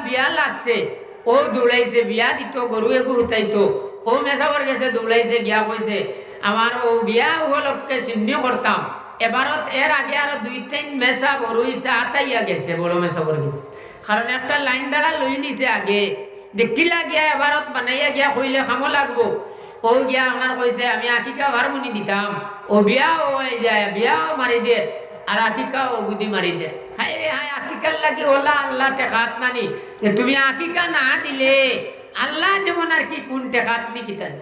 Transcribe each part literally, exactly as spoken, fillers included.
বিয়া লাগছে, অউ দৌড়াইছে, বিয়া দিতো, গরু এগু হুতাইতো, অউ মেসাবর গেছে দৌড়াইছে, গিয়া কইছে, "আমার অউ বিয়া উপলক্ষে শিন্নি করতাম, এবারত এর আগে আরো দুই তিন মেসাব অরুইছে, আতাইয়া গেছে, বড় মেসাবর গেছে।" কারণ একটা লাইন দাঁড়া লই নিছে আগে, দেখিলা গিয়া এবারত বানাইয়া গিয়া কইলে কামো লাগবো। অউ গিয়া আপনার কইছে, "আমি আকিকা ভারমুনি দিতাম, অউ বিয়াও অই যায়, বিয়াও মারি দের, আর আকিকাও অগুদি মারি দের।" হায় রে হায়, আকিকার লাগি অলা আল্লাহ টেকাত নানি, যে তুমি আকিকা না দিলে আল্লাহ যেমন আর কি কোন টেকাত নি কিতা নি।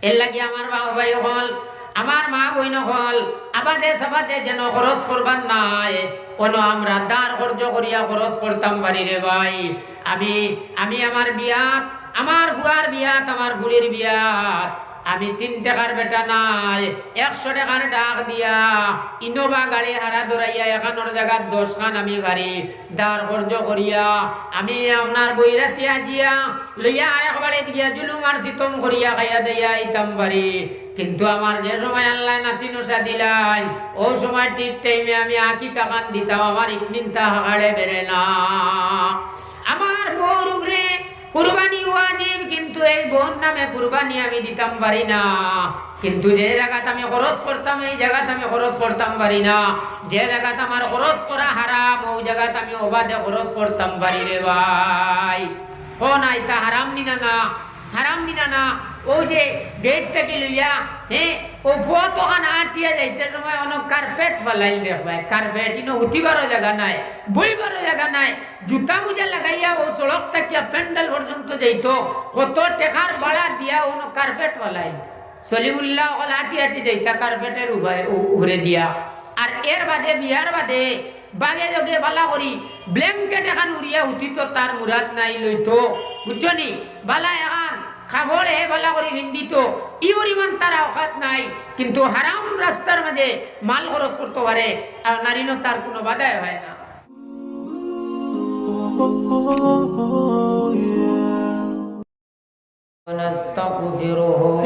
এর লাগি আমার বাবা ভাই অকল, আমার মা বইন অকল, আবাদে সাবাদে যেন খরচ করবার নায়, অনো আমরা ধার কর্জ করিয়া খরচ করতাম পারি রে ভাই। আমি, আমি আমার বিয়াত, আমার ফুয়ার বিয়াত, আমার ফুড়ির বিয়াত, আমি তিন টেকার বেটা নায়, একশো টেকার ডাক দিয়া, ইনোভা গাড়ি হারা ধরাইয়া এখানোর জাগাত দশ খান আমি পারি, ধার কর্জ করিয়া, আমি আপনার বৈরাতি আজিয়া, লইয়া আরেক বাড়িত গিয়া জুলুম আর সিতম করিয়া খাইয়া দাইয়া আইতাম পারি। কিন্তু আমার যে সময় আল্লায় নাতি নশা দিলাইন, অউ সময় ঠিক টাইমে আমি আকিকা খান দিতাম, আমার ইকনিনতা হাগাড়ে বেড়ে না। আমার বউর উপরে কুরবানি ওয়াজিব, কিন্তু এই বউর নামে কুরবানি আমি দিতাম পারি না। কিন্তু যে জাগাত আমি খরচ করতাম, এই জাগাত আমি খরচ করতাম পারি না। যে জাগাত আমার খরচ করা হারাম, অউ জাগাত আমি অবাদে খরচ করতাম পারি রে ভাই। কও না, ইতা হারাম নি না, না? হারাম নি না, না? অউ যে গেট থাকি লইয়া, হে, অউ পথ অখান আটিয়া যাইতে সময় অনো কার্পেট ফালাইল দেখবায়, কার্পেট, ইনো হুতিবারও জাগা নাই, বইবারও জাগা নাই, জুতা মুজা লাগাইয়া অউ সড়ক থাকিয়া প্যান্ডেল পর্যন্ত যাইতো, কত টেকার ভাড়া দিয়া অনো কার্পেট ফালাইল। সলিমুল্লাহ অকল আটি আটি যাইতা কার্পেটের উপায়, উ-, উপরে দিয়া। আর এর বাদে, বিয়ার বাদে, বাগে যোগে বালা করি, ব্ল্যাঙ্কেট এখান উড়িয়া হুতিতো তার মুরাদ নাই লইতো, বুঝছো নি? বালা এখান কাপড় হে বালা করি ফিন্দিতো, ই পরিমাণ তার অকাত নাই, কিন্তু হারাম রাস্তার মাঝে মাল খরচ করতো পারে, আর নারীনও তার কোনো বাধাই হয় না। ونستغفره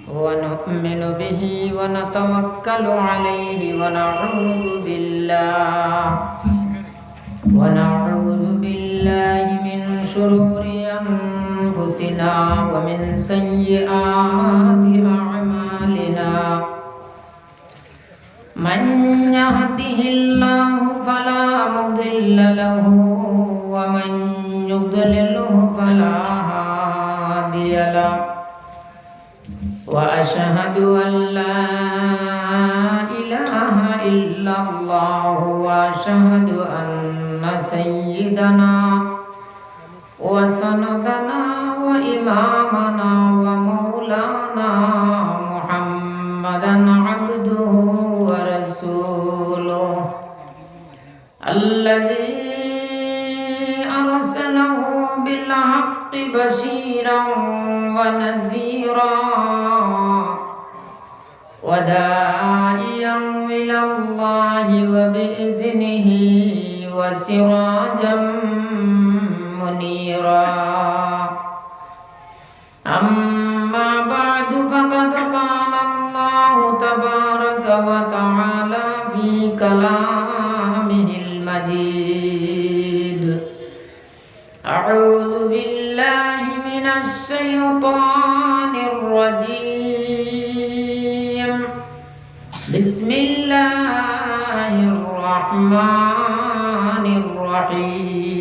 ونؤمن به ونتوكل عليه ونعوذ بالله، ونعوذ بالله من شرور أنفسنا ومن سيئات أعمالنا. من يهده الله فلا مضل له، ومن يضلله فلا هادي له. وأشهد أن لا إله إلا الله، وأشهد أن سيدنا وسندنا وإمامنا ومولانا محمدا عبده ورسوله، الذي أرسله بالحق بشيرا ونذيرا، وداعيا إلى الله وبإذنه وسراجا منيرا. أما بعد، فقد قال الله تبارك وتعالى في كلامه المجيد، أعوذ بالله من الشيطان الرجيم. بسم الله الرحمن الرحيم.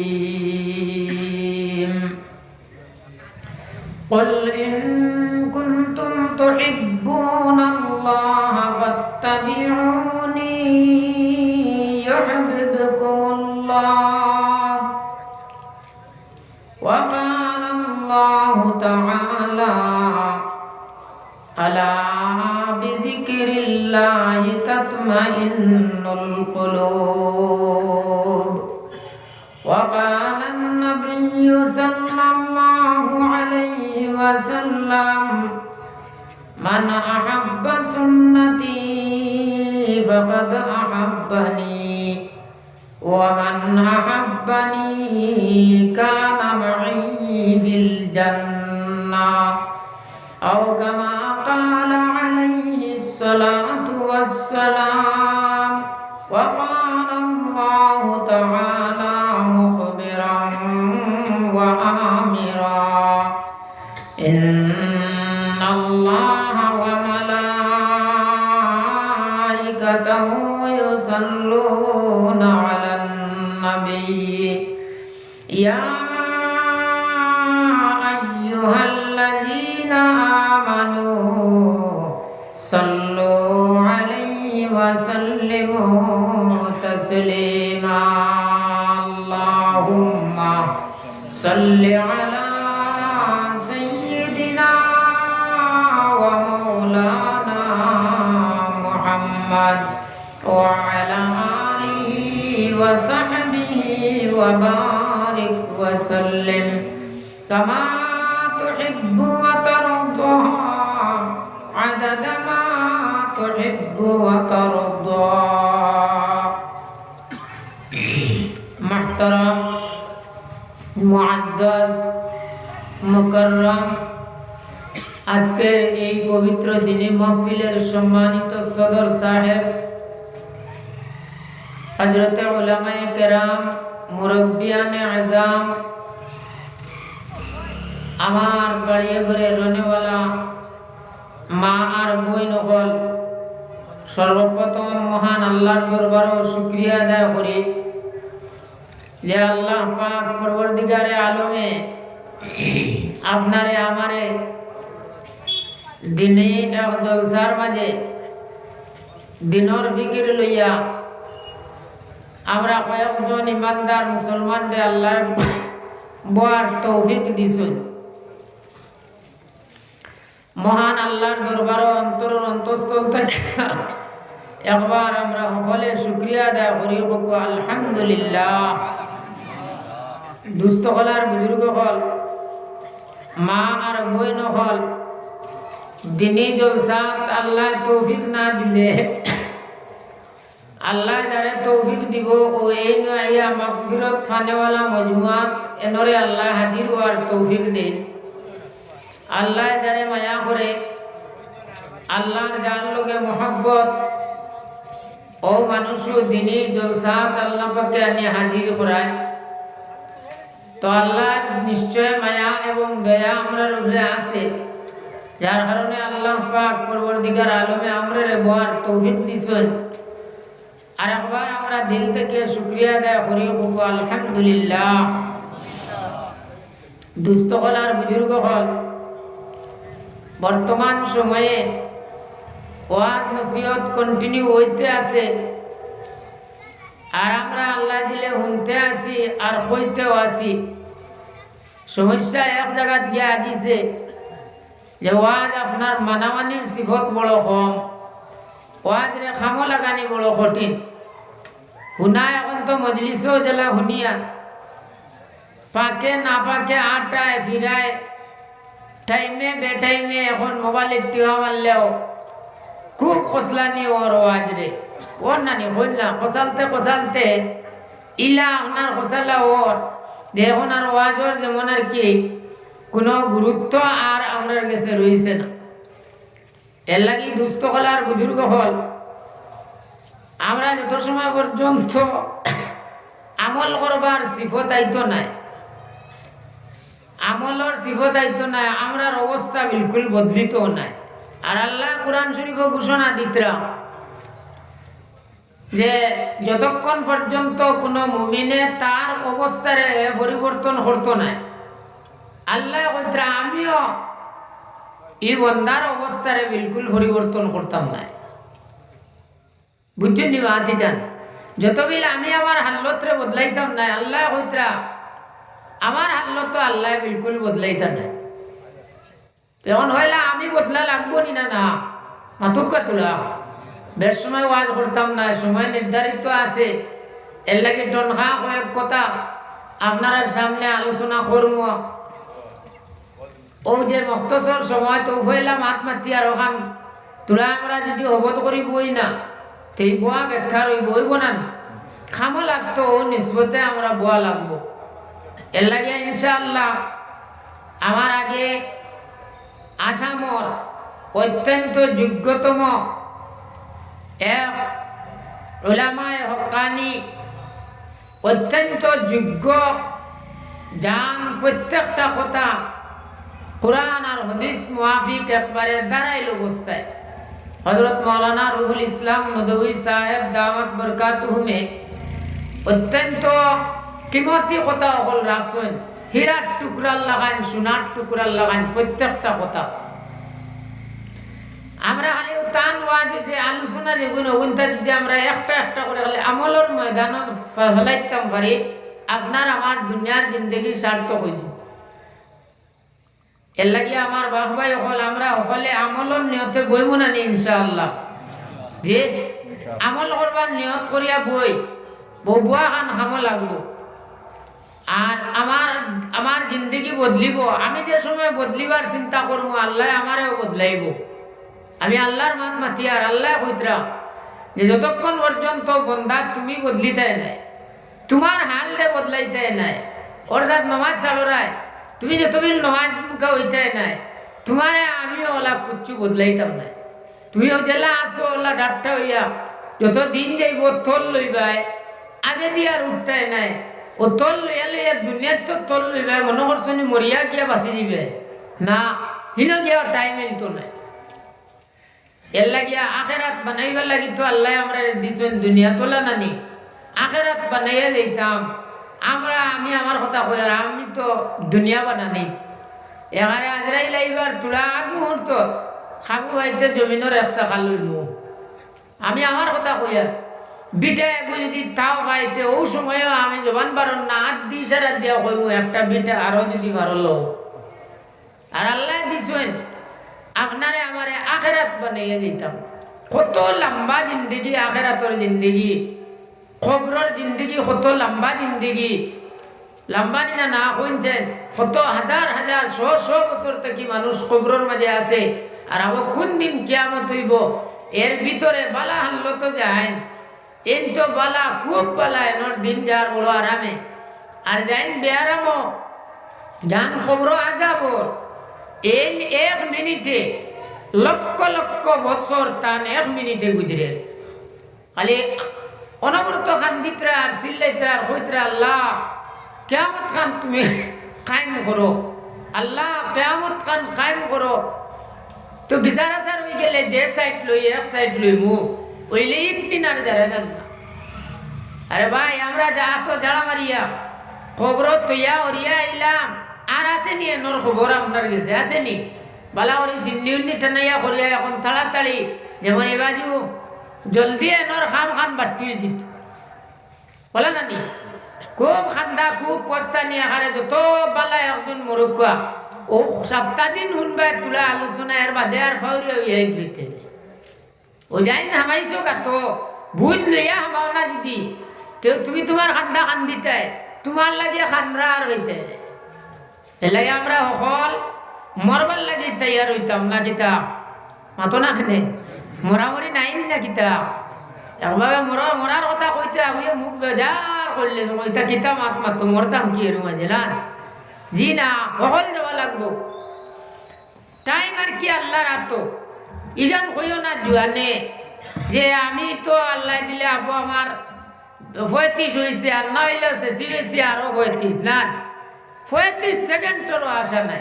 قل إن كنتم تحبون الله فاتبعوني يحببكم الله. وقال الله تعالى: ألا بذكر الله تطمئن القلوب. وقال النبي صلى الله عليه وسلم: من أحب سنتي فقد أحبني، ومن أحبني كان معي في الجنة، أو كما قال عليه الصلاة والسلام. وقال الله تعالى يا أيها الذين آمنوا صلوا عليه وسلموا تسليما. اللهم صل على سيدنا ومولانا محمد وعلى آله وصحبه وبارك وسلم كما تحب وترضى عدد ما تحب وترضى. محترم، معزز، مكرم, আজকের এই পবিত্র দিনী মাহফিলের সম্মানিত সদর সাহেব, হযরতে উলামায়ে কেরাম, মুরব্বিয়ানে আজাম, আমার বাড়িয়ে ঘরে রনেওয়ালা মা আর বইন অকল, সর্বপ্রথম মহান আল্লাহর দরবারো শুকরিয়া আদায় করি যে আল্লাহ পাক পরওয়ারদিগারে আলমে আপনারে আমারে দিনে এক জলসার মাঝে দিনর ফিকির লইয়া আমরা কয়েকজন ইমানদার মুসলমানরে আল্লাহ বওয়ার তৌফিক দিছইন। মহান আল্লাহর দরবারো অন্তরর অন্তঃস্থল থাকি একবার আমরা হকলে শুকরিয়া আদায় করি, কউক্কা আলহামদুলিল্লাহ। দুস্ত অকল আর বুজুর্গ অকল, মা আর বইন অকল, দিনী জলসাত আল্লায় তৌফিক না দিলে আল্লায় যারে তৌফিক দিবো, অউ এইন আইয়া মাগফিরত পানেওয়ালা মজমুয়াত এনরে আল্লায় হাজির অওয়ার তৌফিক দেইন। আল্লায় যারে মায়া করে, আল্লাহর যার লগে মহব্বত, অউ মানুষও দিনী জলসাত আল্লাহ পাকে আনি হাজির করায়। তো আল্লাহর নিশ্চয় মায়া এবং দয়া আমরার উপরে আছে, যার কারণে আল্লাহ পাক পরওয়ারদিগার আলমে আমরারে বওয়ার তৌফিক দিছইন। আর একবার আমরা দিল থাকি শুকরিয়া আদায় করি, কউক্কা আলহামদুলিল্লাহ। দুস্ত অকল আর বুজুর্গ অকল, বর্তমান সময়ে ওয়াজ নসিহত continue অইতে আছে, আর আমরা আল্লায় দিলে হুনতে আছি আর কইতেও আছি। সমস্যা এক জাগাত গিয়া আদিছে যে ওয়াজ আপনার মানামানির সিফত বড় কম, ওয়াজরে কামো লাগানি বড় কঠিন। হুনা এখন তো মজলিসো যেলা হুনিয়া, পাকে না পাকে আটায় ফিরায়, টাইমে বেটাইমে এখন মোবাইলে টিপা মারলেও খুব খসলানি অর ওয়াজরে। অর নানি কইল না, খসালতে খসালতে ইলা আপনার খসালা অর যে এখন আর ওয়াজর যেমন আর কি কুনু গুরুত্ব আর আমরার গেছে রইছে না। এরলাগি দুস্ত অকল আর বুজুর্গ অকল, আমরা যত সময় পর্যন্ত আমল করবার সিফত আইতো নায়, আমলর সিফত আইতো নায়, আমরার অবস্থা বিলকুল বদলিতো নায়। আর আল্লায় কুরআন শরীফো ঘোষণা দিতরা যে যতক্ষণ পর্যন্ত কুনু মুমিনে তার অবস্থারে পরিবর্তন করতো নায়, আল্লায় কইতরা, আমিও ই বন্দার অবস্থারে বিলকুল পরিবর্তন করতাম নায়। বুঝছইন নি মাতিকান? যতবিল আমি আমার হালতরে বদলাইতাম নায়, আল্লায় কইতরা, আমার হালত তো আল্লায় বিলকুল বদলাইতা নায়। তে এখন অইলা আমি বদলা লাগবো নি না, না? মাতুক্কা তুলা। বেশ সময় ওয়াজ করতাম না, সময় নির্ধারিত আছে। এরলাগি টনখা কয়েক কথা আপনারার সামনে আলোচনা করমু। অউ যে মখতসর সময় তো অউ পয়লা মাত মাতি আর অখান তুলা আমরা যুদি হবত করি বই না, তে ই বওয়া বেকার অইবো, অইবো না? কামো লাগতো, অউ নিসবতে আমরা বওয়া লাগবো। এরলাগি ইনশাআল্লাহ আমার আগে আসামর অত্যন্ত যোগ্যতম এক উলামায়ে হক্কানি, অত্যন্ত যোগ্য, যান প্রত্যেকটা কথা কুরআন আর হাদিস মুআফিক একবারে দাঁড়াইল অবস্থায়, হযরত মাওলানা রুহুল ইসলাম নদভী সাহেব দামাত বরকাতুহুমে অত্যন্ত কিমতি কথা অকল রাখছইন, হীরার টুকরার লাখান, সোনার টুকরার লাখান, প্রত্যেকটা কথা। আমরা খালি তান ওয়াজে যে আলোচনা যেগুন, ওগুনটা যদি আমরা একটা একটা করে খালি আমলর ময়দানো ফে-, ফেলাইতাম পারি, আপনার আমার দুনিয়ার জিন্দেগি সার্থক অইযিবো। এরলাগি আমার বাপ ভাই অকল, আমরা অকলে আমলর নিয়তে বইমু না নি ইনশাআল্লাহ? জি, আমল করবার নিয়ত করিয়া বই, বউয়াখান কামো লাগবো। আর আমার, আমার জিন্দেগি বদলিবো। আমি যে সময় বদলিবার চিন্তা করমু, আল্লায় আমারেও বদলাইবো। আমি আল্লার মাত মাতিয়ার, আল্লায় কইতরা যে যতক্ষণ পর্যন্ত বন্দা তুমি বদলিতায় নায়, তুমার হালরে বদলাইতায় নায়, অর্থাৎ নমাজ ছাড়রায়, তুমি যতদিন নমাজ মুখা অইতায় নায়, তুমারে আমিও অলা কুচ্ছু বদলাইতাম নায়। তুমি অউ যেলা আছো অলা ডাট্টা অইয়া, যত দিন যাইবো তল লইবায়, আগেদি আর উঠতায় নায়। অউ তল লইয়া লইয়া দুনিয়াত তো তল লইবায়, মনো করছো নি মরিয়া গিয়া বাঁচি যিবায়? না, হিনো গিয়া টাইম মিলতো নায়। এরলাগিয়া আখেরাত বানাইবার লাগি তো আল্লায় আমরারে দিছইন দুনিয়া, অলা না নি? আখেরাত বানাইয়া যাইতাম আমরা, আমি আমার কথা কইয়ার, আমি তো দুনিয়া বানানি। এখানে আজরাইল আইবার থুড়া আগ মুহূর্তত খাবু পাইতে জমিনর এক চাকা লইমু। আমি আমার কথা কইয়ার, বিটা এগু যদি তাও পাইতে, অউ সময়ও আমি জবান বারর না, আত দি ইশারা দিয়া কইমু, একটা বিটা আরো যদি পারো লও। আর আল্লায় দিছইন, আপনারে আমারে আখেরাত বানাইয়া দিতাম। কত লম্বা জিন্দেগি, আখেরাতর জিন্দেগি, কবরর জিন্দেগি, কত লম্বা জিন্দেগি। লম্বা নি না, না কইনছেন, কত হাজার হাজার, শ শ বছর থাকি মানুষ কবরর মাঝে আছে। আর আবো কুন দিন কিয়ামত অইবো, এর ভিতরে বালা হালতো যাইন, এইন তো বালা, খুব বালা, এনর দিন যার বড় আরামে। আর যাইন বেয়ারামো, যান কবরো আজাবো, এইন এক মিনিটে, লক্ষ লক্ষ বছর তান এক মিনিটে গুজরের। খালি অনবরত কান্দিতরা আর চিল্লাইতরা আর কইতরা, "আল্লাহ, কিয়ামত খান তুমি কায়েম করো, আল্লাহ, কিয়ামত খান কায়েম করো।" তো বিচার আচার অইগেলে যে সাইড লই, এক সাইড লইমু, অইলে ইকদিন আর দাঁড়াইলাম না। আরে ভাই, আমরা যা তো জাড়া মারিয়া, কবরো তৈয়া অরিয়া আইলাম, আর আছে নি এনর খবর আপনার গেছে, আছে নি? বালা করি সিন্নি উন্নি টানাইয়া করিয়া এখন তাড়াতাড়ি, যেমন এ বাজু জলদি এনর কাম খান বাট্টি অই দিত। বলে না নি? খুব কান্দা, খুব পস্তানি আকারে যত বালা একজন মরুক্কা, অউ সাপ্তা দিন হুনবায় থুড়া আলোচনা, এর বাদে আর ফাউরি অইয়া এক ভিতরে। অউ যাইন হামাইছো গাতো, বুঝ লইয়া হামাও না যদি, তে তুমি তুমার কান্দা কান্দিতায়, তুমার লাগি কান্দরা আর অইতায়। এরলাগি আমরা হকল মরবার লাগি তৈয়ার অইতাম না কিতা? মাতো না কেনে? মরামরি নাই নি না কিতা? একভাবে মরার, মরার কথা কইতে আগুয়ে মুখ বেজার করলে, ইতা কিতা মাত মাতো, মরতাম কি এরু মাঝে না? জি না, হকল যাওয়া লাগবো। টাইম আর কি আল্লার আতো। ইখান কইও না জুয়ানে যে আমি তো আল্লায় দিলে আবো আমার পঁয়ত্রিশ অইছে, আর না অইলে শেষি বেশি আরো পঁয়ত্রিশ না। পঁয়ত্রিশ সেকেন্ডরও আশা নাই,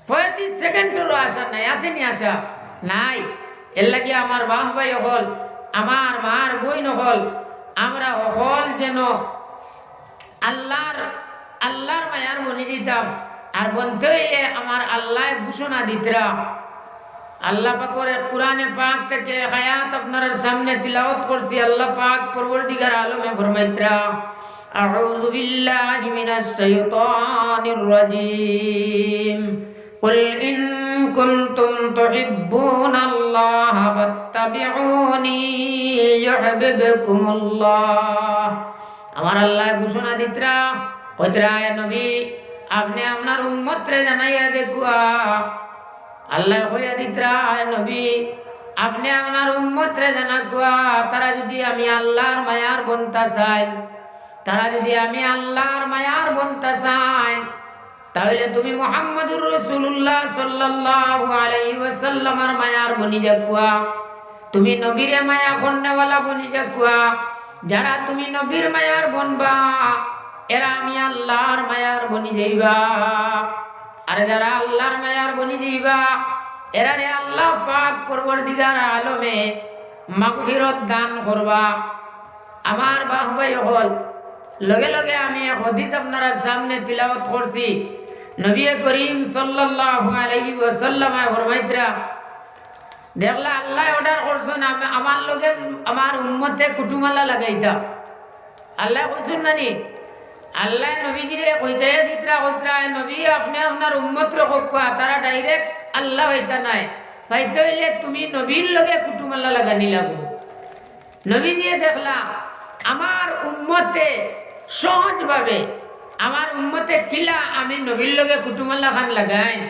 পঁয়ত্রিশ সেকেন্ডরও আশা নাই। আছে নি আশা? নাই। এরলাগি আমার বাপ ভাই অকল, আমার মার বইন অকল, আমরা হকল যেন আল্লার, আল্লার মায়ার বনি দিতাম। আর বনতে অইলে আমার আল্লায় ঘোষণা দিতরা। আল্লা পাকর এক কুরআনে পাক থাকি এক আয়াত আপনারার সামনে তিলাওয়াত করছি। আল্লা পাক পরওয়ারদিগার আলমে ফরমাইতরা, أعوذ بالله من الشيطان الرجيم. قل إن كنتم تحبون الله فاتبعوني يحببكم الله. আমার আল্লায় ঘোষণা দিতরা, কইতরা, "এ নবী, আপনে আপনার উম্মতরে জানাইয়া দেখুয়া।" আল্লায় কইয়া দিতরা, "এ নবী, আপনে আপনার উম্মতরে জানাকুয়া, তারা যদি আমি আল্লার মায়ার বনতা চাইন, তারা যদি আমি আল্লার মায়ার বনতা চাইন, তাইলে তুমি মুহাম্মাদুর রাসূলুল্লাহ সাল্লাল্লাহু আলাইহি ওয়াসাল্লামর মায়ার বনি যাকুয়া, তুমি নবীরে মায়া করনেওয়ালা বনি যাকুয়া। যারা তুমি নবীর মায়ার বনবা, এরা আমি আল্লার মায়ার বনি যাইবা। আর যারা আল্লার মায়ার বনি যাইবা, এরারে আল্লা পাক পরওয়ারদিগার আলমে মাগফিরত দান করবা।" আমার বাপ ভাই অকল, লগে লগে আমি এক হাদিস আপনারার সামনে তিলাওয়াত করছি। নবী করিম সাল্লাল্লাহু আলাইহি ওয়াসাল্লামে ফরমাইতরা, দেখলা, আল্লায় অর্ডার করছইন, আম-, আমার লগে আমার উম্মতে কুটুমালা লাগাইতা। আল্লায় কইছইন না নি? আল্লায় নবীজিরে কইতায় দিতরা, কইতরা, "এ নবী, আপনে আপনার উম্মতরে কউক্কা, তারা direct আল্লা পাইতা নায়। পাইতে অইলে তুমি নবীর লগে কুটুমালা লাগানি লাগবো।" নবীজিয়ে দেখলা, আমার উম্মতে সহজভাবে, আমার উম্মতে কিলা আমি নবীর লগে কুটুমালা খান লাগাইন।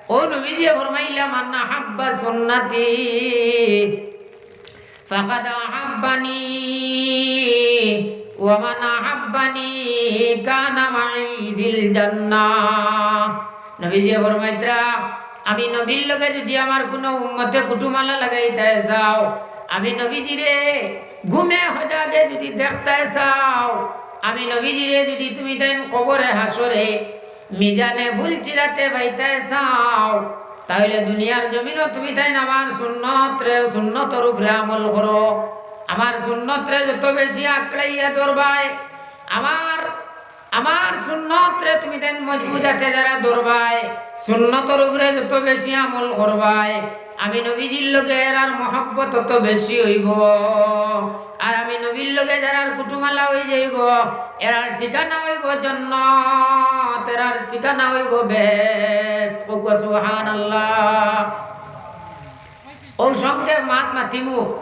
ও নবীজিয়ে ফরমাইলা, "মান আহাব্বা সুন্নতি ফাকাদ আহাব্বানি, ওয়া মান আহাব্বানি কানা মাই ফিল জান্নাহ।" নবীজিয়ে ফরমাইতরা, আমি নবীর লগে যুদি আমার কুনু উম্মতে কুটুমালা লাগাইতায় চাও, আমি নবীজিরে ঘুমে হজাগে যুদি দেখতায় চাও, আমি নবীজিরে যুদি তুমি তাইন কবরে হাশরে মিজানে ফুলসিরাতে পাইতায় চাও, তাইলে দুনিয়ার জমিনো তুমি তাইন আমার সুন্নতরে, সুন্নতর উপরে আমল করো। আমার সুন্নতরে যত বেশি আঁকড়াইয়া ধরবায়, আমার, আমার সুন্নতরে তুমি তাইন মজবুত আতে যারা ধরবায়, সুন্নতর উপরে যত বেশি আমল করবায়, আমি নবীজির লগে এরার মহব্বত তত বেশি অইবো। আর আমি নবীর লগে যারার কুটুমালা অই যাইবো, এরার ঠিকানা অইবো জন্নত, এরার ঠিকানা অইবো বেহেশত। কউক্কা সুবহানাল্লাহ। অউ সঙ্গে মাত মাতিমু,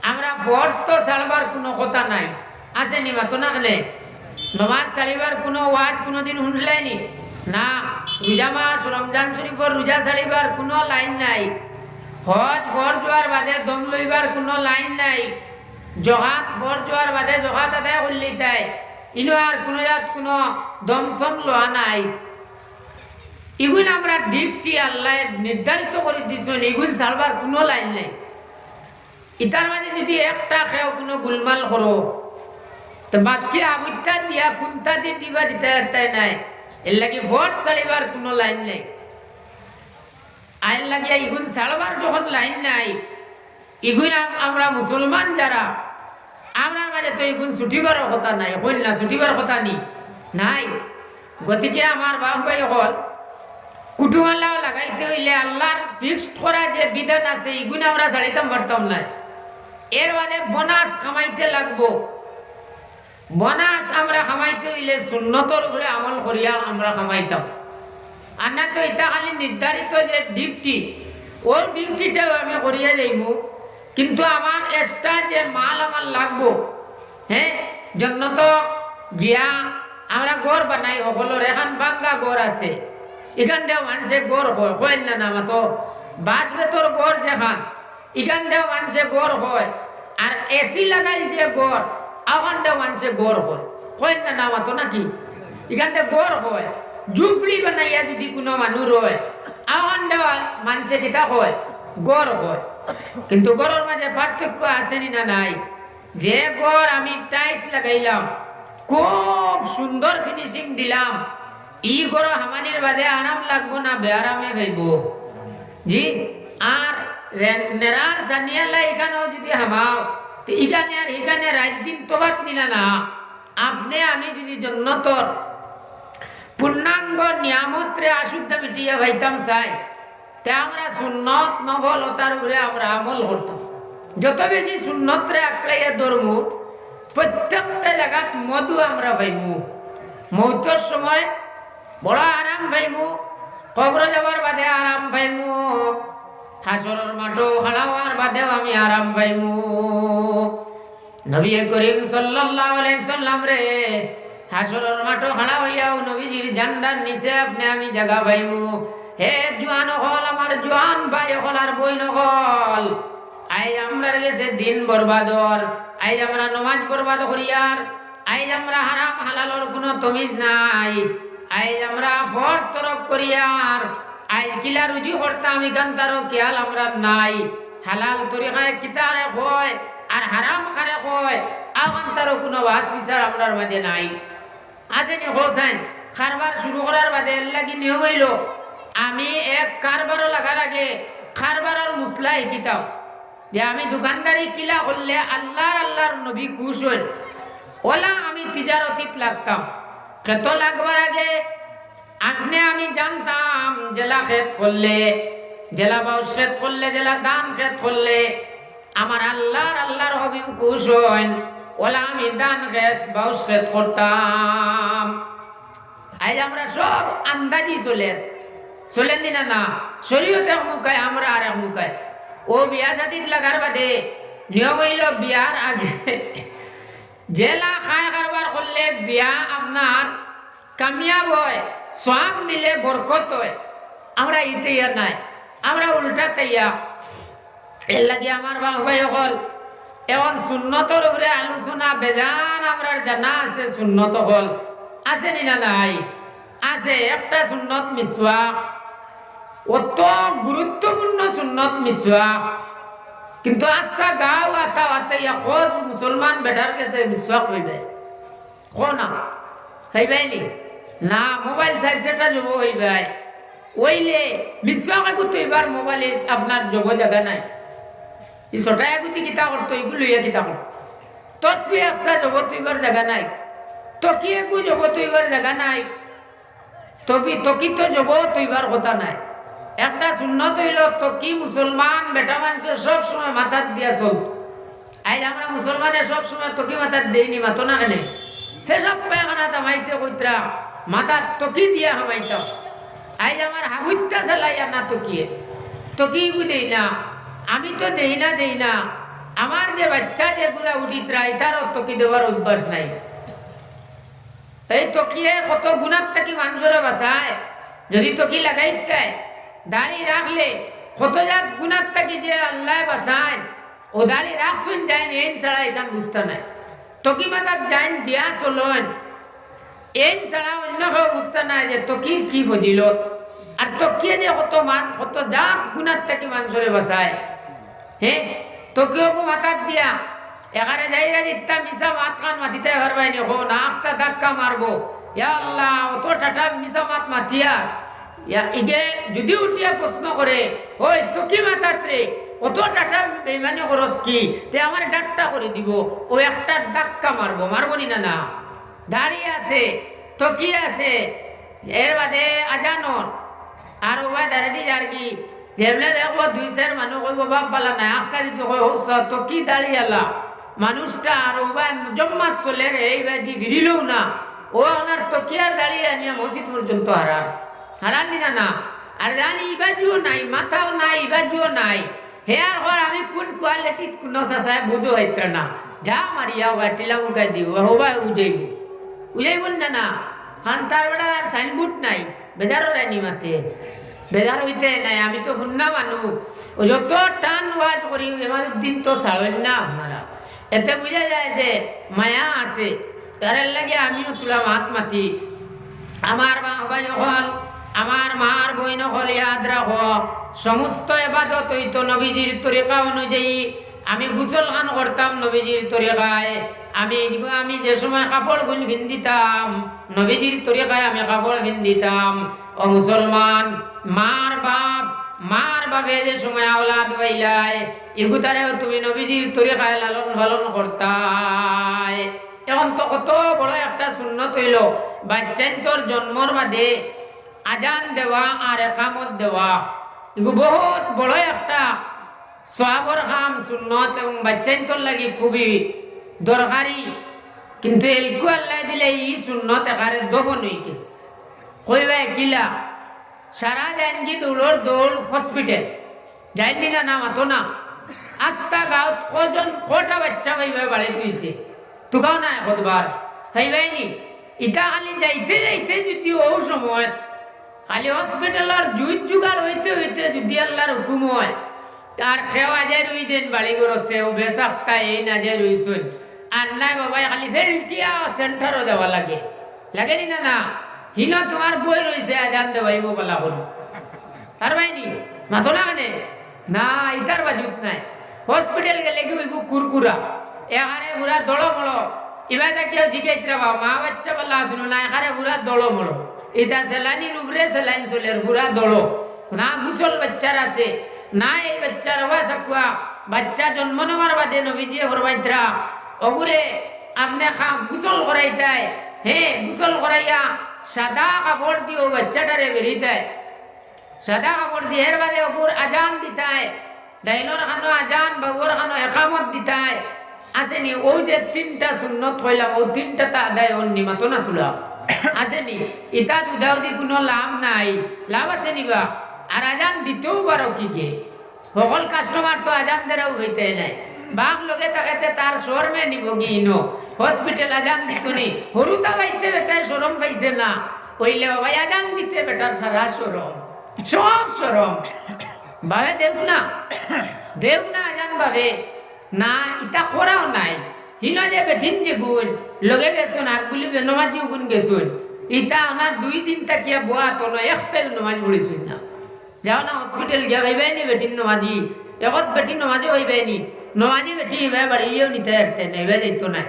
আমরা ফরজ তো ছাড়বার কুনু কথা নাই, আছে নি মাতো না কেনে? নমাজ ছাড়িবার কুনু ওয়াজ কুনুদিন হুনছলায় নি? না। রোজা মাস, রমজান শরিফর রোজা ছাড়িবার কুনু লাইন নাই। হজ ফরজ অওয়ার বাদে দম লইবার কুনু লাইন নাই। জকাত ফরজ অওয়ার বাদে জকাত আদায় করিলিতায়, ইনো আর কুনু জাত কুনু দমসম লওয়া নাই। ইগুন আমরা duty আল্লায় নির্ধারিত করি দিছইন, ইগুন ছাড়বার কুনু লাইন নাই। ইতার মাঝে যুদি একটা কেউ কুনু গুলমাল করো, তে বাকি আবুত্তা দিয়া কুন্তা দি টিপা দিতায় পারতায় নায়। এরলাগি ফরজ ছাড়িবার কুনু লাইন নাই। আইন লাগিয়া ইগুন ছাড়বার যখন লাইন নাই, ইগুন আম-, আমরা মুসলমান যারা, আমরার মাঝে তো ইগুন ছুটিবারও কথা নাই, কইন না, ছুটিবার কথা নি? নাই। গতিকে আমার বাপ ভাই অকল, কুটুমালা লাগাইতে অইলে আল্লার fixed করা যে বিধান আছে, ইগুন আমরা ছাড়িতাম পারতাম নায়। এর বাদে bonus কামাইতে লাগবো। Bonus আমরা কামাইতে অইলে সুন্নতর উপরে আমল করিয়া আমরা কামাইতাম। আর না তো ইতা খালি নির্ধারিত যে duty, অউ duty টাও আমি করিয়া যাইমু, কিন্তু আমার extra যে মাল আমার লাগবো, হ্যাঁ, জন্নতো গিয়া আমরা ঘর বানাই, হকলর এখান ভাঙ্গা ঘর আছে, ইখানটাও মানষে ঘর কয়, কইন না, না মাতো, বাঁশ বেতর ঘর যেখান, ইখানটাও মানষে ঘর কয়, আর AC লাগাইল যে ঘর, অখানটাও মানষে ঘর কয়। কইন না, না মাতো নাকি? ইখানটা ঘর কয়। ঝুপড়ি বানাইয়া যুদি কুনু মানুষ রয়, অখানটাও মানষে কিতা কয়? ঘর কয়। কিন্তু ঘরর মাঝে পার্থক্য আছে নি না নাই? যে ঘর আমি tiles লাগাইলাম, খুব সুন্দর finishing দিলাম, ই ঘরো হামানির বাদে আরাম লাগবো না বেআরামে পাইবো? জি, আর রে-, নেরার সানিয়ালা ইখানো যুদি হামাও, তে ইখানে আর ইখানে রাইত দিন তফাত নি না না। আপনে আমি যুদি জন্নতর পূর্ণাঙ্গ নিয়ামতরে আসুদ্ধা মিটিয়া পাইতাম চাই, তে আমরা সুন্নত নফল অতার উপরে আমরা আমল করতাম। যত বেশি সুন্নতরে আঁকড়াইয়া ধরমু, প্রত্যেকটা জাগাত মধু আমরা পাইমু। মউতর সময় বড় আরাম পাইমু, কবরো যাবার বাদে আরাম পাইমু, হাশরর মাঠো খাড়া অওয়ার বাদেও আমি আরাম পাইমু। নবী করিম সাল্লাল্লাহু আলাইহি সাল্লামরে হাশরর মাঠো খাড়া অইয়াও নবীজির জান্ডার নিচে আপনে আমি জাগা পাইমু। হে জোয়ান অকল, আমার জোয়ান ভাই অকল আর বইন অকল, আইজ আমরার গেছে দিন বরবাদ অর, আইজ আমরা নমাজ বরবাদ করিয়ার, আইজ আমরা হারাম হালালর কুনু তমিজ নাই, আইজ আমরা ফরজ তরক করিয়ার, আইজ কিলা রুজি করতাম ইখানতারও খিয়াল আমরার নাই। হালাল তরিকায় কিতারে কয় আর হারাম কারে কয়, অখানতারও কুনু বাছ বিচার আমরার মাঝে নাই। আছে নি কও চাইন? কারবার শুরু করার বাদে এরলাগি নিয়ম অইলো, আমি এক কারবারো লাগার আগে কারবারর মুসলা হিকিতাম। যে আমি দোকানদারি কিলা করলে আল্লার, আল্লার নবী খুশ অইন, অলা আমি তিজারতিত লাগতাম। খেতো লাগবার আগে আপনে আমি জানতাম, যেলা খেত করলে, যেলা বাউশ খেত করলে, যেলা ধান খেত করলে আমার আল্লার, আল্লার হাবিব খুশ অইন, অলা আমি ধান খেত, বাউশ খেত করতাম। আইজ আমরা সব আন্দাজি চলের, চলের নি না? না, শরীয়ত এক মুখায়, আমরা আরেক মুখায়। অউ বিয়া শাদিত লাগার বাদে নিয়ম অইলো বিয়ার আগে যেলা খায় কারবার করলে বিয়া আপনার কামিয়াব অয়, সওয়াব মিলে, বরকত অয়। আমরা ইতা ইয়া নায়, আমরা উল্টা তৈয়া। এরলাগি আমার বাপ ভাই অকল, এখন সুন্নতর উপরে আলোচনা বেজান আমরার জানা আছে, সুন্নত অকল আছে নি না? নাই আছে। একটা সুন্নত মিসওয়াক, অত গুরুত্বপূর্ণ সুন্নত মিসওয়াক, কিন্তু আস্তা গাউ আতা আতা ইয়া খোঁজ মুসলমান বেটার গেছে মিসওয়াক অইবে। কও না, খাইবাইনি? না, মোবাইল চাইর চাইরটা জবো অইবায়। অইলে মিসওয়াক এগু থইবার মোবাইলে আপনার জবো জাগা নাই। ই ছটা এগুতি কিতা করতো, ইগু লইয়া কিতা করতো? তসবি একটা জবো থইবার জাগা নাই, তকি এগু জবো থইবার জাগা নাই। তবি তকি তো জবো থইবার কথা নাই। একটা সুন্নত অইলো তকি মুসলমান বেটা মানষে সব সময় মাথাত দিয়া চলতো। আইজ আমরা মুসলমানে সব সময় তকি মাথাত দেইনি, মাতো না কেনে? পেশাব পায়খানাত হামাইতে কইতরা মাথাত তকি দিয়া হামাইতাম। আইজ আমার হাবুইত্তা চালাইয়া না তকিয়ে, তকি ইগু দেই না, আমি তো দেই না, দেই না। আমার যে বাইচ্চা যেগুরা উঠিতরা, ইতারও তকি দেওয়ার অভ্যাস নাই। এই তকিয়ে কত গুনার থাকি মানষরে বাঁচায়। যদি তকি লাগাইতায়, দাড়ি রাখলে কত জাত গুনার থাকি যে আল্লায় বাঁচাইন। অউ দাড়ি রাখছইন যাইন, এইন ছাড়া ইখান বুঝতা নায়। তকি মাথাত যাইন দিয়া চলইন, এইন ছাড়া অইন্য কেউ বুঝতা নায় যে তকির কি ফজিলত। আর তকিয়ে যে কত মান, কত জাত গুনার থাকি মানষরে বাঁচায়। হে, তকিও গু মাথাত দিয়া এখানে যাইরা দিতা মিছা মাত খান মাতিতায় পারবায়নি, কও না, আখতা ধাক্কা মারবো। ইয়া আল্লাহ, অত ঠাটা মিছা মাত মাতিয়া। ইয়া, ইগে যদি উঠিয়া প্রশ্ন করে, "ওই, তকি মাথাত রে, অত ঠাটা বেইমানি করস কি? তে আমারে ঠাট্টা করি দিবো।" অউ একটা ধাক্কা মারবো, মারবো নি না? না, দাড়ি আছে, তকি আছে, এর বাদে আজান অর, আর অউবায় দাড়ি দি যারগি, যেবলা দেখবো দুই চাইর মানুষ কইবো, "বাপ বালা নায়", আখতা যদি কয়, "হউ চাও, তকি দাড়ি আলা মানুষটা", আর অউবায় জমাত চলের, এইবায়দি ফিরিলেও না, অউ আপনার তকি আর দাড়ি আনিয়া মসজিদ পর্যন্ত হারার, হারার নি না? না, আর জানি ইবাজুও নাই, মাথাও নাই, ইবাজুও নাই। হে আর কর আমি কুন কোয়ালিটিত কুনো চাচায় বুঝো হইত্রা না। যা মারিয়া অউবায় টিলা মুখায় দিও, অউবায় উজাইবো। উজাইবো নি না? না, কান্তার বেটার আর সাইনবোর্ড নাই। বেজার অইরায়নি মাতে? বেজার অইতে নাই, আমি তো হুন্না মানুষ। অউ যত টান ওয়াজ করি, এমাজউদ্দিন তো ছাড়ইন না আপনারা। এতে বুঝা যায় যে মায়া আছে। তার লাগি আমিও থুড়া মাত মাতি। আমার মা ভাই অকল, আমার মার বইন অকল, ইয়াদ রাখো, সমস্ত এবাদত অইতো নবীজির তরিকা অনুযায়ী। আমি গোসল খান করতাম নবীজির তরিকায়। আমি, আমি যে সময় কাপড় গুন ফিন্দিতাম, নবীজির তরিকায় আমি কাপড় ফিন্দিতাম। ও মুসলমান, মার বাপ, মার বাপে যে সময় আওলাদ পাইলায়, ইগুতারেও তুমি নবীজির তরিকায় লালন পালন করতায়। এখন তো কত বড় একটা সুন্নত অইলো, বাইচ্চাইন্তর জন্মর বাদে আজান দেওয়া আর একামত দেওয়া, ইগু বহুত বড় একটা সওয়াবর কাম, সুন্নত, এবং বাইচ্চাইন্তর লাগি খুবই দরকারি। কিন্তু এলকু আল্লায় দিলে ই সুন্নত একারে দফন অইগেছে। কইবায় কিলা? সারা জাইনগি দৌড়র দৌড় হসপিটাল। যাইননি না, না মাতো না। আস্তা গাঁওত কয়জন, কয়টা বাইচ্চা পাইবায় বাড়িত অইছে? তুকাও না একবার। পাইবায়নি? ইতা খালি যাইতে যাইতে যদি অউ সময়, খালি হসপিটালর জুইত জুগাড় অইতে অইতে যদি আল্লার হুকুম অয়, আর কেউ আজাইর অইযাইন বাড়ি ঘরতে, অউ বেসাখতা এইন আজাইর অইছইন। আর নায় বাবায় খালি ফেলটিয়া সেন্টারো যাওয়া লাগে। লাগেনি না? না। হিনো তুমার বই রইছে, আজান দেওয়াইবো বালা করি। পারবায়নি? মাতো না কেনে? না, ইতার বাজুত নাই। হসপিটাল গেলেগি অইগু কুরকুরা। একারে পুরা দড়মড়। ইবায় তা কেউ জিগাইতরা বা, মা বাইচ্চা বালা আছইন না, একারে পুরা দড়মড়। ইতা সেলাইনর উপরে সেলাইন চলের, পুরা দড়। না গোসল বাইচ্চার আছে, না এই বাইচ্চার অবা সাকুয়া। বাইচ্চা জন্ম নেওয়ার বাদে নবীজিয়ে ফরমাইতরা, অগুরে আপনে খা-, গোসল করাইতায়, হে, গোসল করাইয়া সাদা কাপড় দি অউ বাইচ্চাটারে বেরিতায়, সাদা কাপড় দি। এর বাদে অগুর আজান দিতায়, ডাইনর কানো আজান, বাউর কানো একামত দিতায়। আছে নি? অউ যে তিনটা সুন্নত কইলাম, অউ তিনটা তা আদায় অর নি, মাতো না তুলা? আছে নি? ইতাত উদাউদি কুনু লাভ নাই, লাভ আছে নি বা? আর আজান দিতেউ বারো কিগে? হকল কাস্টমার তো আজান দেরাউ অইতে নায়। বাপ লগে থাকতে তার শরমে নিবো গি ইনো। হসপিটাল আজান দিতো নি। হুরুতা বাইতে বেটায় শরম পাইছে না। অইলে ও ভাই আজান দিতে বেটার সারা শরম। সব শরম। বাপে দেউক না। দেউক না আজান বাপে। না, ইতা করাও নাই। হিনো যে বেটিন যেগুন, লগে গেছইন, আগগুলি বেনমাজি অগুন গেছইন। ইতা অনার দুই দিন থাকিয়া বওয়া তো নয়, একটাইও নমাজ পড়ছইন না। যাও না হসপিটাল গিয়া কইবায় নি বেটিন নমাজি, একত বেটিন নমাজি কইবায় নি, নমাজি বেটি ইবায় বাড়িয়েও নিতে পারতে না, ইবায় যাইতো নায়।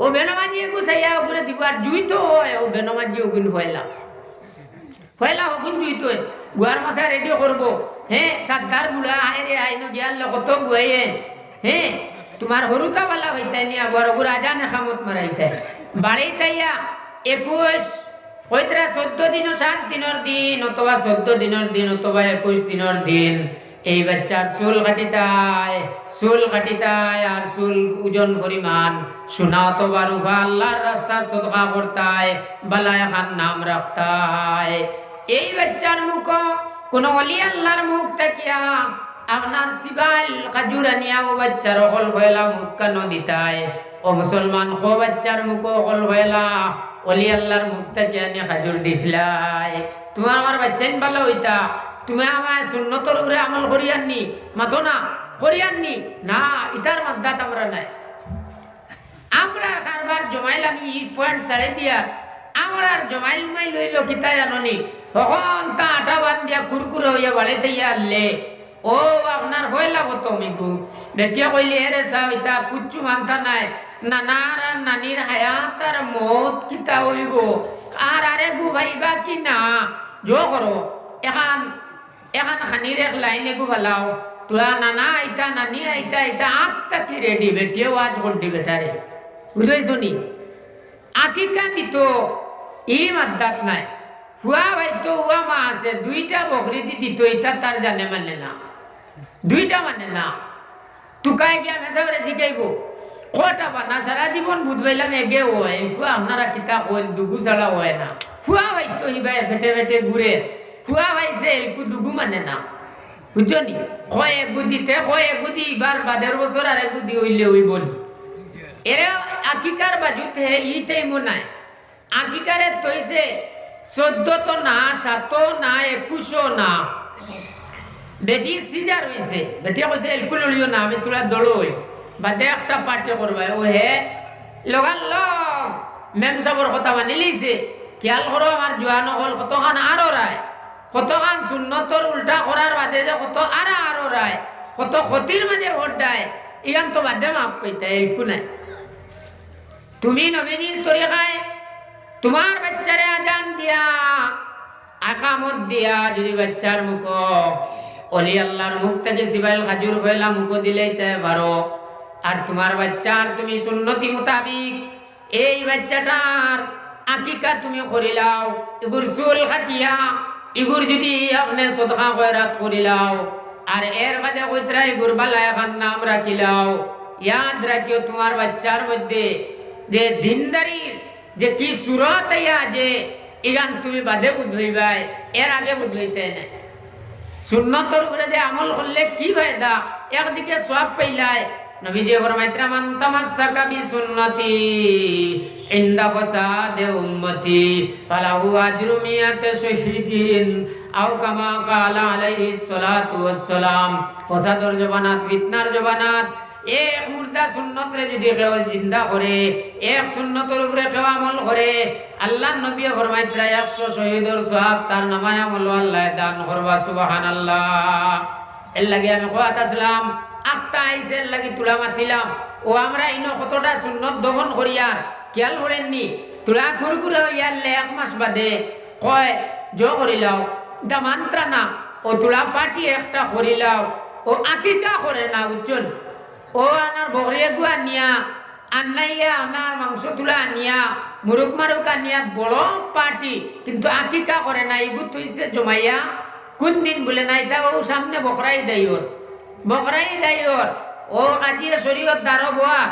ও বেনমাজি এগু চাইয়া অগুরে দিবো, আর জুইতো অয়, ও বেনমাজি অগুন পয়লা। পয়লা অগুন জুইতো অয়, গুয়ার মাছা রেডি করবো, হে, সাদ্দার বুড়া, হায় রে, আইনো গিয়ার লো কত গুয়াইয়েন, হে, তুমার হুরুতা বালা অইতায় নি, আবার অগুর আজান একামত মারাইতায়। বাড়িত আইয়া একুশ, কইতরা চৌদ্দ দিন ও সাত দিনর দিন, অথবা চৌদ্দ দিনর দিন, অথবা একুশ দিনর দিন, এই বাইচ্চার চুল কাটিতায়, চুল কাটিতায়, আর চুল ওজন পরিমাণ সোনা অথবা রুপা আল্লার রাস্তাত সদকা করতায়, বালা এখান নাম রাখতায়। এই বাইচ্চার মুখো কুনু অলি আল্লার মুখ থাকিয়া আপনার সিবাইল খাজুর আনিয়া অউ বাইচ্চার অকল পয়লা মুখ কানো দিতায়। ও মুসলমান, কও বাইচ্চার মুখো অকল পয়লা অলি আল্লার মুখ থাকি আনি খাজুর দিছলায়। তুমার আমার বাইচ্চাইন বালা অইতা, তুমি আমায় সুন্নতর উপরে আমল করিয়ার নি, মাতো না, করিয়ার নি, না, ইতার মাদ্দাত আমরা নাই। আমরার কারবার জমাইল, আমি ই পয়েন্ট ছাড়ি দিয়া, আমরার জমাইল মাইল অইলো কিতা জানো নি? হকলতা আটা বান্দিয়া কুরকুরে অইয়া বাড়িত আইয়া আনলে, ও আপনার পয়লা প্রথম ইগু। বেটিয়ে কইলে, "এরে চাও, ইতা কুচ্ছু মানতা নায়। নানার আর নানির হায়াত আর মউত কিতা অইবো? আর আরেগু পাইবা কি না? জো করো, এখান, এখান খানির এক লাইন এগু ফালাও। তুরা নানা আইতা, নানি আইতা, ইতা আগ থাকি রেডি।" বেটিয়ে ওয়াজ করডি বেটারে। বুঝাইছো নি? আকিকা দিতো, ই মাদ্দাত নাই। ফুয়া ভাইতো, উয়া মা আছে, দুইটা বকরি দি দিতো, ইতা তার জানে মানে না। দুইটা মানে না। তুকায় গিয়া মেসাবরে জিকাইবো, "কয়টা বানা? সারা জীবন বুধ পাইলাম এগে অয়, এলকু আপনারা কিতা কইন, দুগু ছাড়া অয় না।" ফুয়া ভাইতো হিবায় ফেটে ফেটে ঘুরে, ফুয়া ভাইছে এলকু দুগু মানে না। বুঝছো নি? কয় এগু দিতে, কয় এগু দি, ইবার বাদের বছর আর এগু দি অইলে অইবো নি। এরে আকিকার বাজুত হে ই টাইমও নাই। আকিকারে তইছে চৌদ্দ তো না, সাত না, একুশ না। বেটি সিজার অইছে। বেটিয়ে কইছে, "এলকু লড়িও না, আমি তুরা দৌড়ই।" বাদে একটা পার্টি করবায়। ও হে, লগার লগ মেম সাবর কথা মানি লিছে। খেয়াল করো আমার জোয়ান অকল, কতখান আরো রায়, কতখান সুন্নতর উল্টা করার বাদে যে কত আরা আরো রায়, কত ক্ষতির মাঝে ভোট দেয়, ইখান তো বাদে মাফ পাইতা, এলকু নাই। তুমি নবীজির তরিকায় তুমার বাইচ্চারে আজান দিয়া, আকামত দিয়া, যদি বাইচ্চার মুখো অলি আল্লার মুখ থাকি সিবাইল খাজুর পয়লা মুখো দিলাইতায় পারো, আর তুমার বাইচ্চার তুমি সুন্নতি মোতাবিক এই বাইচ্চাটার আকিকা তুমি করিলাও, ইগুর চুল কাটিয়া, ইগুর যদি আপনে সদকা খয়রাত করিলাও, আর এর বাদে কইতরা ইগুর বালা এখান নাম রাখিলাও, ইয়াদ রাখিও তুমার বাইচ্চার মধ্যে যে দিনদারির যে কি সুরত আইয়া যে ইখান তুমি বাদে বুঝ অইবায়, এর আগে বুঝ অইতে নায়। সুন্নতর উপরে যে আমল করলে কি ফায়দা? একদিকে সওয়াব পাইলায়, নবীজি ফরমাইতরা, "মান তামাসসাকা বিসুন্নতি ইনদা ফাসাদে উম্মতি ফালাহু আজরু মিয়াতে শহীদিন।" আও কামা কালা আলাইহিস সালাতু ওয়াস সালাম। ফসাদর জমানাত, ফিতনার জমানাত, এক মুর্দা সুন্নতরে যদি কেউ জিন্দা করে, এক সুন্নতর উপরে কেউ আমল করে, আল্লার নবীয়ে ফরমাইতরা, একশো শহীদর সওয়াব তার নামায় আমলো আল্লায় দান করবা। সুবহানাল্লাহ। এর লাগি আমি কওয়াত আসলাম, আখতা আইছে, এর লাগি তুলা মাতিলাম। ও আমরা ইনো কতটা সুন্নত দফন করিয়ার, খেয়াল করেননি? তুলা কুরকুরে অইয়ারলে এক মাস বাদে কয়, "জো করিলাও, ইতা মানতরা না, ও তুলা পার্টি একটা করিলাও, ও আকিকা করে না, বুঝছইন?" ও আনার বকরি এগু আনিয়া আন্নাইলে আপনার মাংস তুলা আনিয়া, মুরুক মারুক আনিয়া বড় পার্টি, কিন্তু আকিকা করে না। ইগুত থইছে জমাইয়া। কুন দিন বুলে না, ইটা অউ সামনে বকরা ইদ আইওর, বকরা ইদ আইওর। ও কাজিয়ে শরীয়ত দারো বওয়া,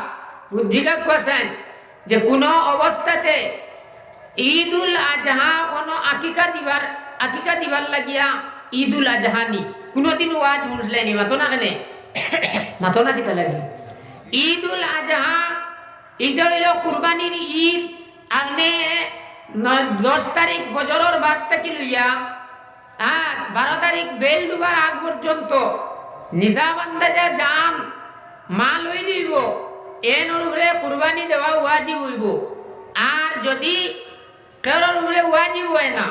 বুদ্ধি কাকুয়া চাইন যে কুনো অবস্থাতে ঈদুল আজহা অনো আকিকা দিবার, আকিকা দিবার লাগিয়া ঈদুল আজহা নি। কুনোদিন ওয়াজ হুনছলায়নি, মাতো না কেনে? মাতো না কিতা লাগি? ঈদুল আজহা, ইটা অইলো কুরবানির ঈদ। আপনে ন-, দশ তারিখ ফজরর বাদ থাকি লইয়া আর বারো তারিখ বেইল ডুবার আগ পর্যন্ত নিসাব আন্দাজে যান মাল অইলিবো, এনর উপরে কুরবানি দেওয়া ওয়াজিব অইবো। আর যুদি কেউরর উপরে ওয়াজিব অয় না,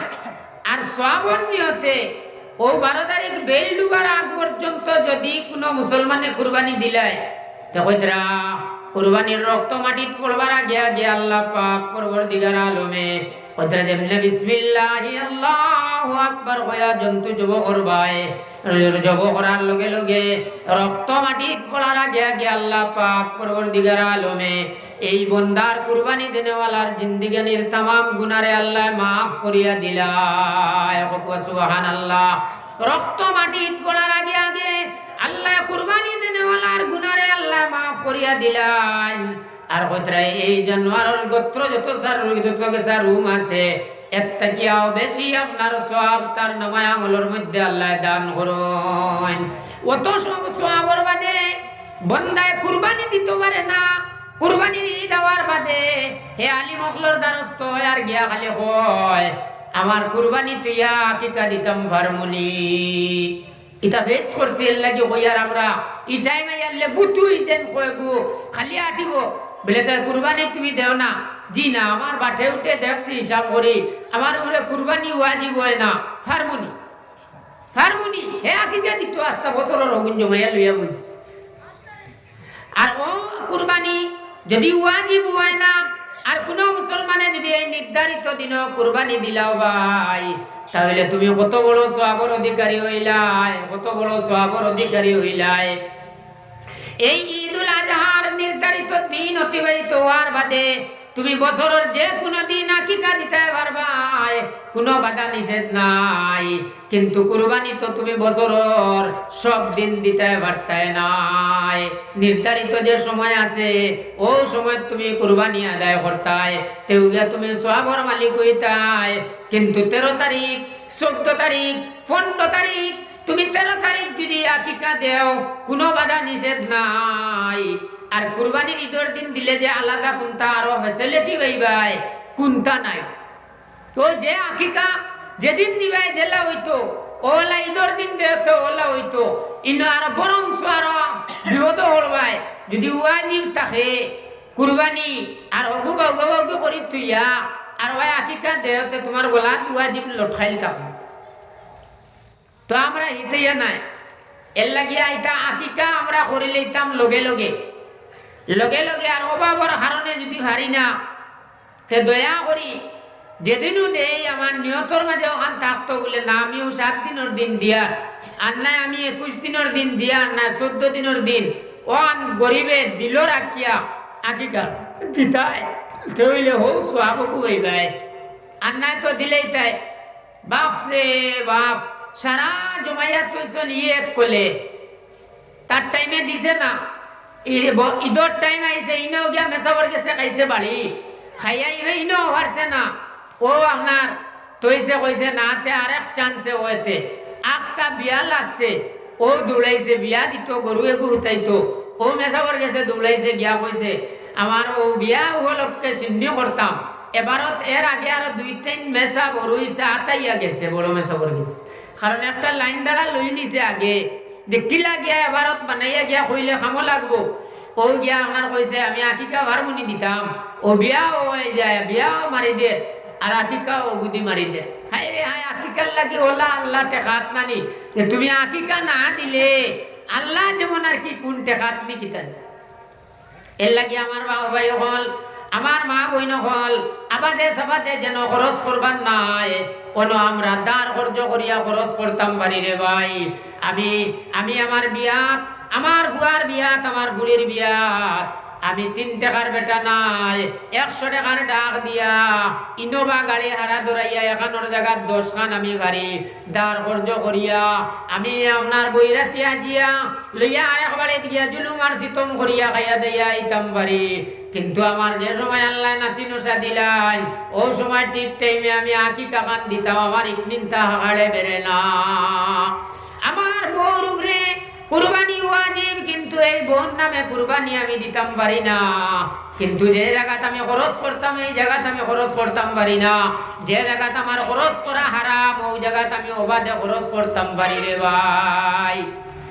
আর সওয়াবর নিয়তে অউ বারো তারিখ বেইল ডুবার আগ পর্যন্ত যুদি কুনো মুসলমানে কুরবানি দিলায়, তে কইতরা, কুরবানির রক্ত মাটিত পড়বার আগে আগে আল্লাহ পাক পরওয়ারদিগার আলমে কইতরা যেমনে বিসমিল্লাহি আল্লাহু আকবার কইয়া জন্তু জবো করবায়, জবো করার লগে লগে রক্ত মাটিত পড়ার আগে আগে আল্লাহ পাক পরওয়ারদিগার আলমে এই বন্দার কুরবানি দেনেওয়ালার জিন্দিগানির তামাম গুনারে আল্লায় মাফ করিয়া দিলায়। কউক্কা সুবহানাল্লাহ। রক্ত মাটিত পড়ার আগে আগে আল্লায় কুরবানি দেনেওয়ালার গুনারে আল্লায় মাফ করিয়া দিলাইন। আর কইতরা, এই জানোয়ারর গোত্র যত সার, যত গেছা রুম আছে, এর থাকিয়াও বেশি আপনার সওয়াব তার নামায় আমলর মধ্যে আল্লায় দান করইন। অত সব সওয়াবর বাদে বন্দায় কুরবানি দিতো পারে না। কুরবানির ঈদ আওয়ার বাদে হে আলিম অকলর দ্বারস্থ অয় আর গিয়া খালি কয়, "আমার কুরবানি থইয়া আকিকা দিতাম পারমুনি।" ইতা ফেস করছি, এর লাগি কইয়ার আমরা, ই টাইমে আইয়ারলে বুতুই যেন কয় গো, খালি আটিবো। বুলে, "তে কুরবানি তুমি দেও না?" "জি না, আমার বাটে উঠে দেখছি, হিসাব করি, আমার উপরে কুরবানি ওয়াজিব অয় না, পারমুনি।" পারমুনি, হে আকিকা দিতো আস্তা বছরর অগুন জমাইয়া লইয়া বইছে। আর অউ কুরবানি যুদি ওয়াজিব অয় না, আর কুনো মুসলমানে যুদি এই নির্ধারিত দিনো কুরবানি দিলাও ভাই, তাইলে তুমি কত বড় সওয়াবর অধিকারী অইলায়, কত বড় সওয়াবর অধিকারী অইলায়। এই ঈদুল আজহার নির্ধারিত দিন অতিবাহিত অওয়ার বাদে তুমি বছরর যে কুনো দিন আকিকা দিতায় পারবায়, কুনো বাধা নিষেধ নাই। কিন্তু কুরবানি তো তুমি বছরর সব দিন দিতায় পারতায় নায়। নির্ধারিত যে সময় আছে, অউ সময়ত তুমি কুরবানি আদায় করতায়, তেউ গিয়া তুমি সওয়াবর মালিক অইতায়। কিন্তু তেরো তারিখ, চৌদ্দ তারিখ, পনরো তারিখ, তুমি তেরো তারিখ যুদি আকিকা দেও, কুনো বাধা নিষেধ নাই। আর কুরবানির ঈদর দিন দিলে যে আলাদা কুন্তা আরো facility পাইবায়, কুন্তা নাই। তো যে আকিকা যেদিন দিবায় যেলা অইতো, অলা ঈদর দিন দেও তে অলা অইতো। ইনো আরো বরঞ্চ আরো বিপদো পড়বায়। যুদি ওয়াজিব থাকে কুরবানি, আর হগু বাউগা বাউগি করি থুইয়া, আর অউ আকিকা দেও তে তুমার গলাত ওয়াজিব লটকাইল থাকবো। তো আমরা হিতাইয়া নায়, এর লাগিয়া ইতা আকিকা আমরা করিলাইতাম লগে লগে, লগে লগে। আর অভাবর কারণে যুদি পারি না, তে দয়া করি যেদিনউ দেই আমার নিয়তর মাঝে অখান থাকতো বুলে, না, আমিউ সাত দিনর দিন দিয়ার, আর নায় আমি একুশ দিনর দিন দিয়ার, না চৌদ্দ দিনর দিন, অখান গরিবে দিলো রাখিয়া আকিকা দিতায়, তে অইলে হউ সওয়াবকু অইবায়, আর নায় তো দিলাইতায়। বাফরে বাফ, সারা জমাইয়া থইছইন ই এক কলে। তার টাইমে দিছে না। ই-, ব-, ঈদর টাইম আইছে, ইনো গিয়া মেসাবর গেছে খাইছে বাড়ি। খাইয়া ইবে ইনো পারছে না। অউ আপনার থইছে কইছে না, তে আরেক চান্সে অইতে। আখতা বিয়া লাগছে, অউ দৌড়াইছে, বিয়া দিতো, গরু এগু হুতাইতো। অউ মেসাবর গেছে দৌড়াইছে, গিয়া কইছে, "আমার অউ বিয়া উপলক্ষে শিন্নি করতাম।" এবারত এর আগে আরো দুই তিন মেসাব অরুইছে, আতাইয়া গেছে, বড় মেসাবর গেছে। কারণ একটা লাইন দাঁড়া লই নিছে আগে, যে কিলা গিয়া এবারত বানাইয়া গিয়া কইলে কামো লাগবো। অউ গিয়া আপনার কইছে, "আমি আকিকা পারমুনি দিতাম।" অউ বিয়াও অইযায়, বিয়াও মারি দের, আর আকিকাও অগুদি মারি দের। হায়রে হায়, আকিকার লাগি অলা আল্লা ঠেকাত নানি, যে তুমি আকিকা না দিলে আল্লা যেমন আর কি কুন ঠেকাত নি কিতা নি। এর লাগি আমার বাবা ভাই অকল, আমার মা বইন অকল, আবাদে সাবাদে যেন খরচ করবার নায়, অনো আমরা ধার কর্জ করিয়া খরচ করতাম পারি রে ভাই। আমি, আমি আমার বিয়াত, আমার ফুয়ার বিয়াত, আমার ফুড়ির বিয়াত, আমি তিন টেকার বেটা নায়, একশো টেকার ডাক দিয়া, ইনোভা গাড়ি ভাড়া ধরাইয়া এখানোর জাগাত দশ খান আমি ফারি, দার খরচ করিয়া, আমি আপনার বৈরাতি আজিয়া লইয়া আরেক বাড়িত গিয়া জুলুম আর সিতম করিয়া খাইয়া দাইয়া আইতাম ফারি। কিন্তু আমার যে সময় আল্লায় নাতি নশা দিলাইন, অউ সময় ঠিক টাইমে আমি আকিকা খান দিতাম, আমার ইকনিনতা হাকালে বেড়ে না। আমার বউর উপরে কুরবানি ওয়াজিব, কিন্তু এই বউর নামে কুরবানি আমি দিতাম ফারি না। কিন্তু যে জাগাত আমি খরচ করতাম, এই জাগাত আমি খরচ করতাম ফারি না। যে জাগাত আমার খরচ করা হারাম, অউ জাগাত আমি অবাধে খরচ করতাম ফারি রে ভাই।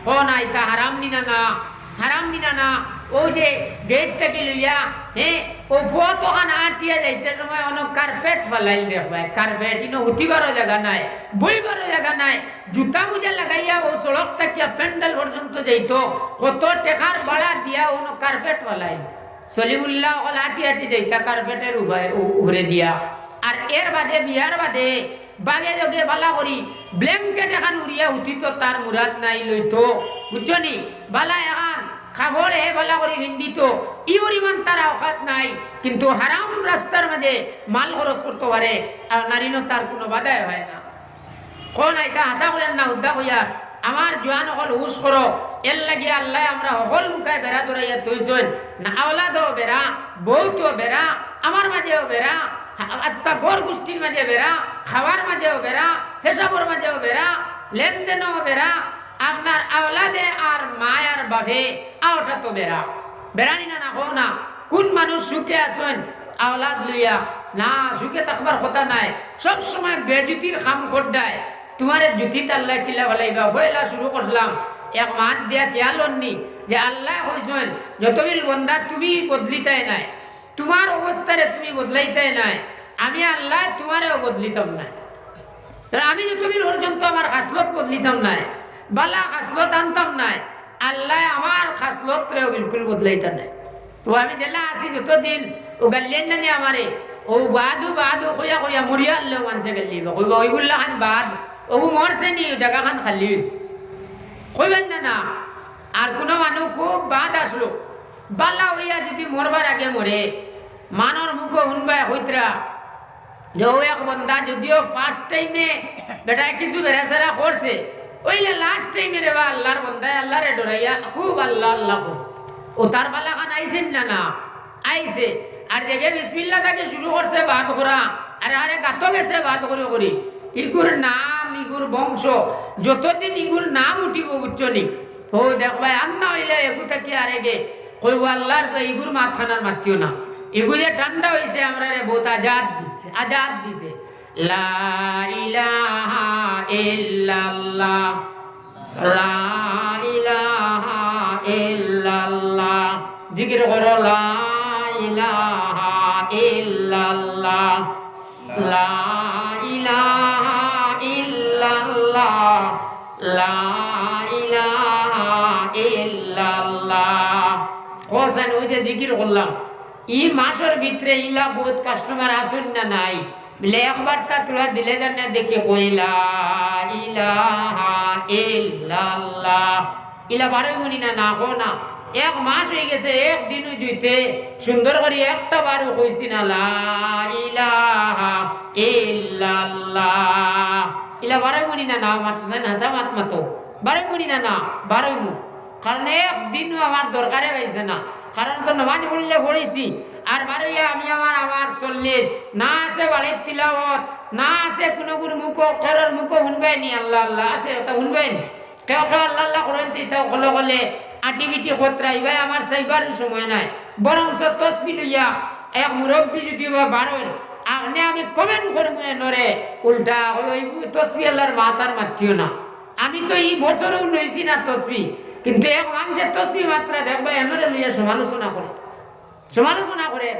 কও না, ইতা হারাম নি না, না? হারাম নি না, না? অউ যে গেইট থাকি লইয়া, হে, অউ পথ অখান আটিয়া যাইতে সময় অনো কার্পেট ফালাইল দেখবায়, কার্পেট, ইনো হুতিবারও জাগা নাই, বইবারও জাগা নাই, জুতা মুজা লাগাইয়া অউ সড়ক থাকিয়া প্যান্ডেল পর্যন্ত যাইতো, কত টেকার ভাড়া দিয়া অনো কার্পেট ফালাইল। সলিমুল্লাহ অকল আটি আটি যাইতা কার্পেটর উফায়-, উ-, উপরে দিয়া। আর এর বাদে, বিয়ার বাদে, বাগে যোগে বালা করি ব্ল্যাঙ্কেট এখান উড়িয়া হুতিতো, তার মুরাদ নাই লইতো, বুঝছো নি? বালা এখান কাপড় হে বালা করি ফিন্দিতো, ই পরিমাণ তার অকাত নাই, কিন্তু হারাম রাস্তার মাঝে মাল খরচ করতো পারে, আর নারীনও তার কুনু বাধাই অয় না। কও না, ইতা হাছা কইয়ার না হুদ্দা কইয়ার? আমার জোয়ান অকল হুশ করো, এর লাগি আল্লায় আমরা হকল মুখায় বেড়া ধরাইয়া থইছইন। না আওলাদও বেড়া, বউতও বেড়া, আমার মাঝেও বেড়া, আস্তা ঘর গুষ্টির মাঝে বেড়া, খাওয়ার মাঝেও বেড়া, পেশাবর মাঝেও বেড়া, লেনদেনও বেড়া, আপনার আওলাদে আর মায় আর বাফে আওটাত বেড়া। বেড়া নি না, না কও না? কুন মানুষ সুখে আছইন আওলাদ লইয়া? না, সুখে থাকবার কথা নায়, সব সময় বেজুতির কাম কররায়। তুমারে জুতিত আল্লায় কিলা ফালাইবা? পয়লা শুরু করছিলাম, এক মাত দিয়া কিয়া লননি যে আল্লায় কইছইন, "যতবিল বন্দা তুমি বদলিতায় নায়, তুমার অবস্থারে তুমি বদলাইতায় নায়, আমি আল্লায় তুমারেও বদলিতাম নায়।" তাহলে আমি যতবিল পর্যন্ত আমার খাসলত বদলিতাম নায়, বালা খাসলত আনতাম নায়, আল্লায় আমার খাসলতরেও বিলকুল বদলাইতা নায়। অউ আমি যেলা আছি যতদিন, অউ গাইল্লাইন না নি আমারে, অউ বাদু বাদু কইয়া কইয়া মরিয়া আনলেও মানষে গাইল্লাইবা, কইবা, "অইগুর লাখান বাদ, অউ মরছে নি, জাগাখান খালি অইছে।" কইবা নি না, না? আর কুনু মানুষ খুব বাদ আছলো, বালা অইয়া যুদি মরবার আগে মরে, মানষর মুখো হুনবায় কইতরা, যে অউ এক বন্দা যুদিও first time-এ বেটায় কিছু বেড়াছেড়া করছে, অইলে last time-এ রে বা আল্লার বন্দায় আল্লারে ডরাইয়া খুব আল্লা আল্লা করছে। অউ তার বালাখান আইছে নি না, না? আইছে। আর যেগে বিসমিল্লা থাকি শুরু করছে বাদ করা, আরে আরে গাতো গেছে বাদ করি করি। ইগুর নাম, ইগুর বংশ, যতদিন ইগুর নাম উঠিবো, বুঝছো নি? অউ দেখবায়, আর না অইলে এগু থাকি আরেগে কইবো, "আল্লার তো ইগুর মাতখান আর মাতিও না। ইগু যে ঠান্ডা অইছে, আমরারে বউত আজাদ দিছে, আজাদ দিছে।" লা ইলাহা ইল্লাল্লাহ, লা ইলাহা ইল্লাল্লাহ। জিকির করো, লা ইলাহা ইল্লাল্লাহ, লা ইলাহা ইল্লাল্লাহ, লা ইলাহা ইল্লাল্লাহ। কও ছাইন, অউ যে জিকির করলাম, ই মাসর ভিতরে ইলা বউত customer আছইন না নাই? বলে, "একবার তা তুরা দিলে জানে দেখি কইলা ইলাহা ইল্লাল্লাহ।" ইলা বারইবো নি না, না কও না? এক মাস অইগেছে, এক দিনও জুইতে সুন্দর করি একটা বারও কইছি না, "লা ইলাহা ইল্লাল্লাহ।" ইলা বারইবো নি না, না? মাতো ছাইন, হাছা মাত মাতো। বারইবো নি না, না? বারইবো। কারণ এক দিনও আমার দরকারে পাইছে না। কারণ তো নমাজ পড়িলে পড়িছি, আর বারইয়া আমি আমার, আমার চল্লিশ, না আছে বাড়ির তিলাওয়াত, না আছে কুনুগুর মুখো, কেউরর মুখো হুনবায় নি, আল্লা, আল্লা আছে, অতা হুনবায় নি। কেউ কেউ আল্লা, আল্লা করইন, তে ইতাও কলে কলে আটিবিটি করতরা, ইবায় আমার চাইবারও সময় নাই। বরঞ্চ তসবি লইয়া এক মুরব্বি যুদি বা বারইন, আপনে আমি comment করমু এনরে, উল্টা অউ, অউ তসবি আল্লার মাত আর মাতিও না। আমি তো ই বছরও লইছি না তসবি, কিন্তু এক মানষে তসবি মাতরা দেখবায় এনরে লইয়া সমালোচনা করে, সমালোচনা করে।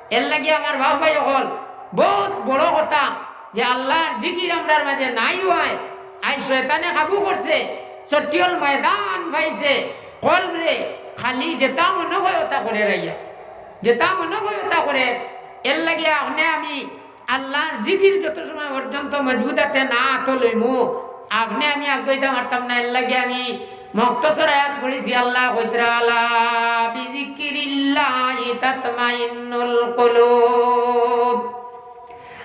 এরলাগি আমার বাপ ভাই অকল, বউত বড় কথা যে আল্লার জিকির আমরার মাঝে নাই অয়। আইজ শয়তানে কাবু করছে, চটিয়ল ময়দান পাইছে, কলবরে খালি যেতা মনো কয় অতা করের আইয়া, যেতা মনো কয় অতা করের। এরলাগি আপনে আমি আল্লার জিকির যত সময় পর্যন্ত মজবুত আতে না আতো লইমু, আপনে আমি আগুয়াইতাম পারতাম না। এরলাগি আমি মুখতসর আয়াত পড়ছি, আল্লায় কইতরা, "আলা বিযিকরিল্লাহি তাতমাইন্নুল কুলুব।"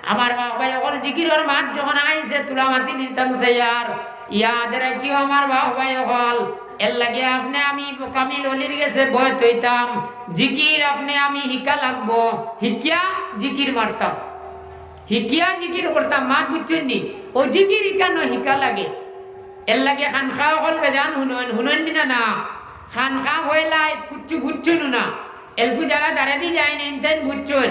আমার বাপ ভাই অকল, জিকিরর মাত যখন আইছে, তুলা মাতি নিতাম সে আর ইয়াদ রাখিও আমার বাপ ভাই অকল, এর লাগি আপনে আমি কামিল অলির গেছে বয়ত অইতাম, জিকির আপনে আমি হিকা লাগবো, হিকিয়া জিকির মারতাম, হিকিয়া জিকির করতাম, মাত বুঝছইন নি? অউ জিকির হিকানো হিকা লাগে। এর লাগি খানখা অকল বেজান হুনইন, হুনইন নি না, না? খানখা অইলায় কুচ্ছু বুঝছইন না। এলকু যারা দারেদি যাইন, ইনতাইন বুঝছইন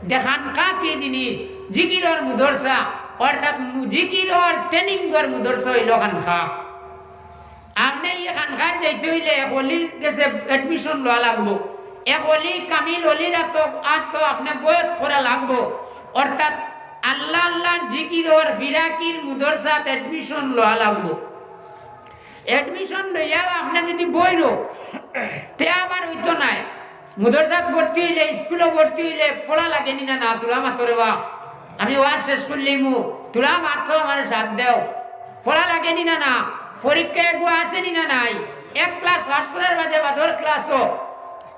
যে খানখা কি জিনিস, জিকিরর মুদরসা, অর্থাৎ মু-, জিকিরর ট্রেনিংর মুদরসা অইলো খানখা। আপনে ই খানখাত যাইতে অইলে এক অলির গেছে admission লওয়া লাগবো, এক অলি কামিল অলির আতো, আতো আপনে বয়ত করা লাগবো, অর্থাৎ আল্লাহ আল্লাহর জিকিরর ফিরাকির মুদরসাত admission লওয়া লাগবো। Admission লইয়া আপনে যুদি বইরো, তে আবার অইতো নায়। মুদরসাত ভর্তি অইলে, স্কুলো ভর্তি অইলে পড়া লাগে নি না, না? তুলা মাতো রে বা। আমি ওয়াজ শেষ করলিমু, তুলা মাতো, আমারে সাথ দেও। পড়া লাগে নি না, না? পরীক্ষা এগু আছে নি না নাই? এক ক্লাস পাস করার বাদে বাদর ক্লাসও।